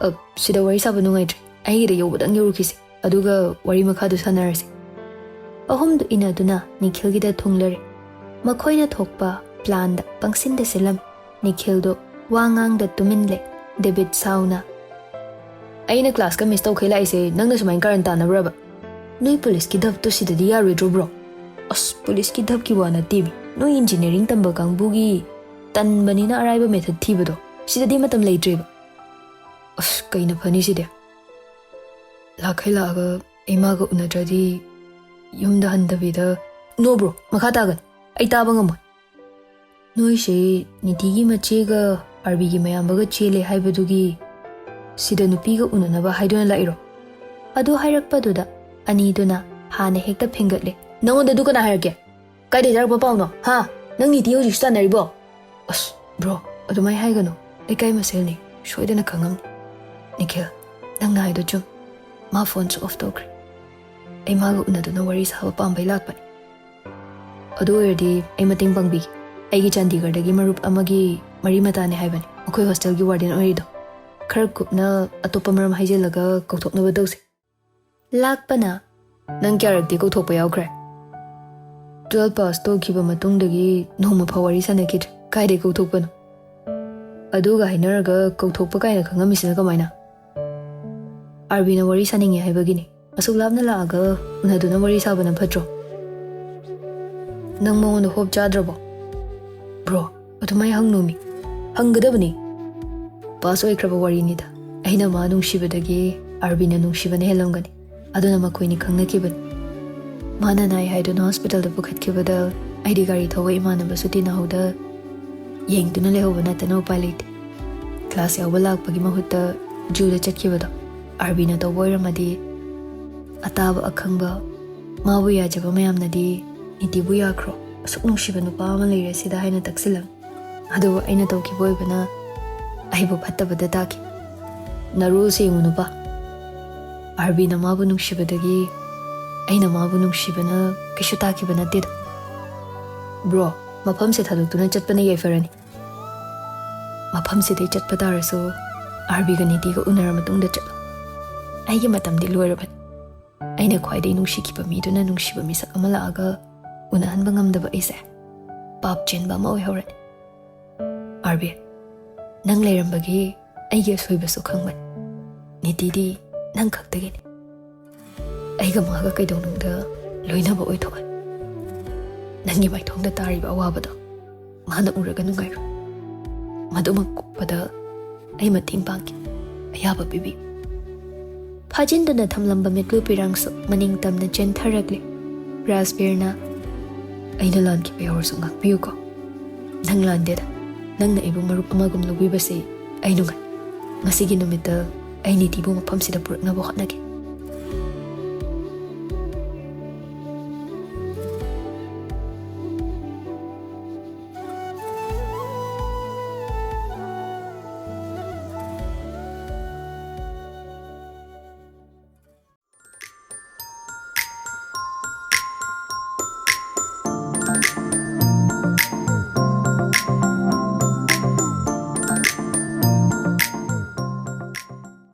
ꯑ, ꯁꯤꯗ ꯋꯥꯔꯤ ꯁꯥꯕ ꯅꯨꯡꯉꯥꯏꯇ꯭ꯔꯦ꯫ ꯑꯩꯒꯤꯗ ꯌꯧꯕꯗꯪ ꯌꯧꯔꯨꯈꯤꯁꯦ꯫ ꯑꯗꯨꯒ ꯋꯥꯔꯤ ꯃꯈꯥꯗꯨ ꯁꯥꯟꯅꯔꯁꯦ꯫" ꯑꯍꯨꯝꯗꯨ ꯏꯟꯅꯗꯨꯅ ꯅꯤꯈꯤꯜꯒꯤꯗ ꯊꯨꯡꯂꯔꯦ꯫ ꯃꯈꯣꯏꯅ ꯊꯣꯛꯄ ꯄ꯭ꯂꯥꯟꯗ ꯄꯪꯁꯤꯟꯗ ꯁꯤꯜꯂꯝꯃꯤ꯫ ꯅꯤꯈꯤꯜꯗꯣ ꯋꯥ ꯉꯥꯡꯗ ꯇꯨꯃꯤꯟ ꯂꯩ꯫ ꯗꯦꯕꯤꯠ ꯁꯥꯎꯅ, "ꯑꯩꯅ ꯀ꯭ꯂꯥꯁꯀ ꯃꯤꯁ ꯇꯧꯈꯩ ꯂꯥꯛꯏꯁꯦ ꯅꯪꯅ ꯁꯨꯃꯥꯏꯅ ꯀꯥꯔꯟ ꯇꯥꯟꯅꯕ꯭ꯔꯕ? ꯅꯣꯏ ꯄꯨꯂꯤꯁꯀꯤ ꯙꯞꯇꯣ ꯁꯤꯗꯗꯤ ꯌꯥꯔꯣꯏꯗ꯭ꯔꯣ ꯕ꯭ꯔꯣ?" "ꯑꯁ, ꯄꯨꯂꯤꯁꯀꯤ ꯙꯞꯀꯤ ꯋꯥ ꯅꯠꯇꯦꯃꯤ, ꯅꯣꯏ ꯏꯟꯖꯤꯅꯤꯌꯥꯔꯤꯡ ꯇꯝꯕ ꯀꯥꯡꯕꯨꯒꯤ ꯇꯟꯕꯅꯤꯅ ꯑꯔꯥꯏꯕ ꯃꯦꯊꯠ ꯊꯤꯕꯗꯣ, ꯁꯤꯗꯗꯤ ꯃꯇꯝ ꯂꯩꯇ꯭ꯔꯦꯕ꯫ ꯑꯁ, ꯀꯩꯅ ꯐꯅꯤ ꯁꯤꯗꯤ? ꯂꯥꯛꯈꯩ ꯂꯥꯛꯑꯒ ꯏꯃꯥꯒ ꯎꯅꯗ꯭ꯔꯗꯤ ꯌꯨꯝꯗ ꯍꯟꯗꯕꯤꯗ"꯫ "ꯅꯣ ꯕ꯭ꯔꯣ, ꯃꯈꯥ ꯇꯥꯒꯅꯨ, ꯑꯩ ꯇꯥꯕ ꯉꯝꯃꯣꯏ꯫ ꯅꯣꯏꯁꯦ ꯅꯤꯇꯤꯒꯤ ꯃꯆꯦꯒ ꯑꯥꯔꯕꯤꯒꯤ ꯃꯌꯥꯝꯕꯒ ꯆꯦꯜꯂꯦ ꯍꯥꯏꯕꯗꯨꯒꯤ ꯁꯤꯗ ꯅꯨꯄꯤꯒ ꯎꯅꯅꯕ ꯍꯥꯏꯗꯨꯅ ꯂꯥꯛꯏꯔꯣ?" ꯑꯗꯨ ꯍꯥꯏꯔꯛꯄꯗꯨꯗ ꯑꯅꯤꯗꯨꯅ ꯍꯥꯟꯅ ꯍꯦꯛꯇ ꯐꯦꯡꯒꯠꯂꯦ꯫ "ꯅꯪꯉꯣꯟꯗ ꯑꯗꯨ ꯀꯅꯥ ꯍꯥꯏꯔꯛꯀꯦ? ꯀꯥꯏꯗꯩ ꯇꯥꯔꯛꯄ ꯄꯥꯎꯅꯣ, ꯍꯥ? ꯅꯪ ꯅꯤꯇꯤ ꯍꯧꯖꯤꯛꯁꯨ ꯇꯥꯟꯅꯔꯤꯕꯣ?" "ꯑꯁ ꯕ꯭ꯔꯣ, ꯑꯗꯨꯃꯥꯏꯅ ꯍꯥꯏꯒꯅꯨ, ꯂꯩꯀꯥꯏ ꯃꯁꯦꯜꯅꯤ, ꯁꯣꯏꯗꯅ ꯈꯪꯉꯝꯅꯤ꯫ ꯅꯤꯈꯤꯜ, ꯅꯪꯅ ꯍꯥꯏꯗꯣ ꯆꯨꯝ, ꯃꯥ ꯐꯣꯟꯁꯨ ꯑꯣꯐ ꯇꯧꯈ꯭ꯔꯦ꯫ ꯑꯩ ꯃꯥꯒ ꯎꯅꯗꯨꯅ ꯋꯥꯔꯤ ꯁꯥꯕ ꯄꯥꯝꯕꯩ ꯂꯥꯛꯄꯅꯤ꯫ ꯑꯗꯨ ꯑꯣꯏꯔꯗꯤ ꯑꯩ ꯃꯇꯦꯡ ꯄꯥꯡꯕꯤꯒꯦ꯫ ꯑꯩꯒꯤ ꯆꯥꯟꯗꯤꯒꯔꯗꯒꯤ ꯃꯔꯨꯞ ꯑꯃꯒꯤ ꯃꯔꯤ ꯃꯇꯥꯅꯦ ꯍꯥꯏꯕꯅꯤ, ꯃꯈꯣꯏ ꯍꯣꯁꯇꯦꯜꯒꯤ ꯋꯥꯔꯗꯦꯟ ꯑꯣꯏꯔꯤꯗꯣ꯫ ꯈꯔ ꯀꯨꯞꯅ ꯑꯇꯣꯞꯄ ꯃꯔꯝ ꯍꯥꯏꯖꯤꯜꯂꯒ ꯀꯧꯊꯣꯛꯅꯕ ꯇꯧꯁꯦ"꯫ ꯂꯥꯛꯄꯅ, "ꯅꯪ ꯀꯌꯥꯔꯛꯇꯤ ꯀꯧꯊꯣꯛꯄ ꯌꯥꯎꯈ꯭ꯔꯦ? ꯇꯨꯋꯦꯜꯐ ꯄꯥꯁ ꯇꯧꯈꯤꯕ ꯃꯇꯨꯡꯗꯒꯤ ꯅꯣꯡꯃ ꯐꯥꯎ ꯋꯥꯔꯤ ꯁꯥꯟꯅꯈꯤꯗ꯭ꯔꯦ꯫ ꯀꯥꯏꯗꯩ ꯀꯧꯊꯣꯛꯄꯅꯣ? ꯑꯗꯨꯒ ꯍꯥꯏꯅꯔꯒ ꯀꯧꯊꯣꯛꯄ ꯀꯥꯏꯅ ꯈꯪꯉꯝꯃꯤꯁꯤꯅ ꯀꯃꯥꯏꯅ?" "ꯑꯥꯔꯕꯤꯅ ꯋꯥꯔꯤ ꯁꯥꯅꯤꯡꯉꯦ ꯍꯥꯏꯕꯒꯤꯅꯤ꯫ ꯑꯁꯨꯛ ꯂꯥꯞꯅ ꯂꯥꯛꯑꯒ ꯎꯅꯗꯨꯅ ꯋꯥꯔꯤ ꯁꯥꯕꯅ ꯐꯠꯇ꯭ꯔꯣ?" "ꯅꯪ ꯃꯉꯣꯟꯗ ꯍꯣꯞ ꯆꯥꯗ꯭ꯔꯕꯣ?" "ꯕ꯭ꯔꯣ, ꯑꯗꯨꯃꯥꯏ ꯍꯪꯅꯨꯃꯤ꯫ ꯍꯪꯒꯗꯕꯅꯤ꯫ ꯄꯥꯁ ꯑꯣꯏꯈ꯭ꯔꯕ ꯋꯥꯔꯤꯅꯤꯗ꯫ ꯑꯩꯅ ꯃꯥ ꯅꯨꯡꯁꯤꯕꯗꯒꯤ ꯑꯥꯔꯕꯤꯅ ꯅꯨꯡꯁꯤꯕꯅ ꯍꯦꯜꯂꯝꯒꯅꯤ꯫ ꯑꯗꯨꯅ ꯃꯈꯣꯏꯅꯤ ꯈꯪꯅꯈꯤꯕꯅꯤ꯫ ꯃꯥꯅ ꯅꯥꯏ ꯍꯥꯏꯗꯨꯅ ꯍꯣꯁꯄꯤꯇꯥꯜꯗ ꯄꯨꯈꯠꯈꯤꯕꯗ ꯑꯩꯗꯤ ꯒꯥꯔꯤ ꯊꯧꯕ ꯏꯃꯥꯟꯅꯕꯁꯨ ꯇꯤꯟꯅꯍꯧꯗ ꯌꯦꯡꯗꯨꯅ ꯂꯩꯍꯧꯕ ꯅꯠꯇꯅ ꯎꯄꯥꯏ ꯂꯩꯇꯦ꯫ ꯀ꯭ꯂꯥꯁ ꯌꯥꯎꯕ ꯂꯥꯛꯄꯒꯤ ꯃꯍꯨꯠꯇ ꯖꯨꯗ ꯆꯠꯈꯤꯕꯗꯣ ꯑꯥꯔꯕꯤꯅ ꯇꯧꯕ ꯑꯣꯏꯔꯝꯃꯗꯤ ꯑꯇꯥꯕ ꯑꯈꯪꯕ, ꯃꯥꯕꯨ ꯌꯥꯖꯕ ꯃꯌꯥꯝꯅꯗꯤ ꯅꯤꯇꯤꯕꯨ ꯌꯥꯈ꯭ꯔꯣ, ꯑꯁꯨꯛ ꯅꯨꯡꯁꯤꯕ ꯅꯨꯄꯥ ꯑꯃ ꯂꯩꯔꯦ ꯁꯤꯗ ꯍꯥꯏꯅ ꯇꯛꯁꯤꯜꯂꯝꯃꯤ꯫ ꯑꯗꯨꯕꯨ ꯑꯩꯅ ꯇꯧꯈꯤꯕ ꯑꯣꯏꯕꯅ ꯑꯩꯕꯨ ꯐꯠꯇꯕꯗ ꯇꯥꯈꯤ꯫ ꯅꯔꯣꯜꯁꯦ ꯌꯦꯡꯉꯨ ꯅꯨꯄꯥ, ꯑꯥꯔꯕꯤꯅ ꯃꯥꯕꯨ ꯅꯨꯡꯁꯤꯕꯗꯒꯤ ꯑꯩꯅ ꯃꯥꯕꯨ ꯅꯨꯡꯁꯤꯕꯅ ꯀꯩꯁꯨ ꯇꯥꯈꯤꯕ ꯅꯠꯇꯦꯗꯣ꯫ ꯕ꯭ꯔꯣ, ꯃꯐꯝꯁꯦ ꯊꯥꯗꯣꯛꯇꯨꯅ ꯆꯠꯄꯅ ꯌꯥꯏꯐꯔꯅꯤ꯫ ꯃꯐꯝꯁꯤꯗꯩ ꯆꯠꯄ ꯇꯥꯔꯁꯨ ꯑꯥꯔꯕꯤꯒ ꯅꯤꯇꯤꯒ ꯎꯅꯔ ꯃꯇꯨꯡꯗ ꯆꯠꯂꯣ꯫ ꯑꯩꯒꯤ ꯃꯇꯝꯗꯤ ꯂꯣꯏꯔꯕꯅꯤ꯫ ꯑꯩꯅ ꯈ꯭ꯋꯥꯏꯗꯒꯤ ꯅꯨꯡꯁꯤꯈꯤꯕ ꯃꯤꯗꯨꯅ ꯅꯨꯡꯁꯤꯕ ꯃꯤꯁꯛ ꯑꯃ ꯂꯥꯛꯑꯒ ꯎꯅꯍꯟꯕ ꯉꯝꯗꯕ ꯑꯩꯁꯦ ꯄꯥꯞ ꯆꯦꯟꯕ ꯑꯃ ꯑꯣꯏꯍꯧꯔꯅꯤ꯫ ꯑꯥꯔꯕꯤ, ꯅꯪ ꯂꯩꯔꯝꯕꯒꯤ ꯑꯩꯒꯤ ꯑꯁꯣꯏꯕꯁꯨ ꯈꯪꯕꯅꯤ꯫ ꯅꯤꯇꯤꯗꯤ ꯅꯪ ꯈꯛꯇꯒꯤꯅꯤ꯫ ꯑꯩꯒ ꯃꯥꯒ ꯀꯩꯗꯧꯅꯨꯡꯗ ꯂꯣꯏꯅꯕ ꯑꯣꯏꯊꯣꯛꯑꯦ꯫ ꯅꯪꯒꯤ ꯃꯥꯏꯊꯣꯡꯗ ꯇꯥꯔꯤꯕ ꯑꯋꯥꯕꯗꯣ ꯃꯥꯅ ꯎꯔꯒ ꯅꯨꯡꯉꯥꯏꯔꯣꯏ꯫ ꯃꯗꯨꯃꯛ ꯀꯣꯛꯄꯗ ꯑꯩ ꯃꯇꯦꯡ ꯄꯥꯡꯒꯦ, ꯑꯌꯥꯕ ꯄꯤꯕꯤꯌꯨ꯫ ꯐꯥꯖꯤꯟꯗꯨꯅ ꯊꯝꯂꯝꯕ ꯃꯤꯠꯂꯨ ꯄꯤꯔꯥꯡꯁꯨ ꯃꯅꯤꯡ ꯇꯝꯅ ꯆꯦꯟꯊꯔꯛꯂꯦ꯫ ꯔꯥꯖꯕꯤꯔꯅ, "ꯑꯩꯅ ꯂꯥꯟꯈꯤꯕ ꯌꯥꯎꯔꯁꯨ ꯉꯥꯛꯄꯤꯌꯨꯀꯣ꯫ ꯅꯪ ꯂꯥꯟꯗꯦꯗ, ꯅꯪꯅ ꯑꯩꯕꯨ ꯃꯔꯨꯞ ꯑꯃꯒꯨꯝ ꯂꯧꯕꯤꯕꯁꯤ ꯑꯩ ꯅꯨꯡꯉꯥꯏ꯫ ꯉꯁꯤꯒꯤ ꯅꯨꯃꯤꯠꯇ ꯑꯩ ꯅꯤꯇꯤꯕꯨ ꯃꯐꯝꯁꯤꯗ ꯄꯨꯔꯛꯅꯕ ꯍꯣꯠꯅꯒꯦ꯫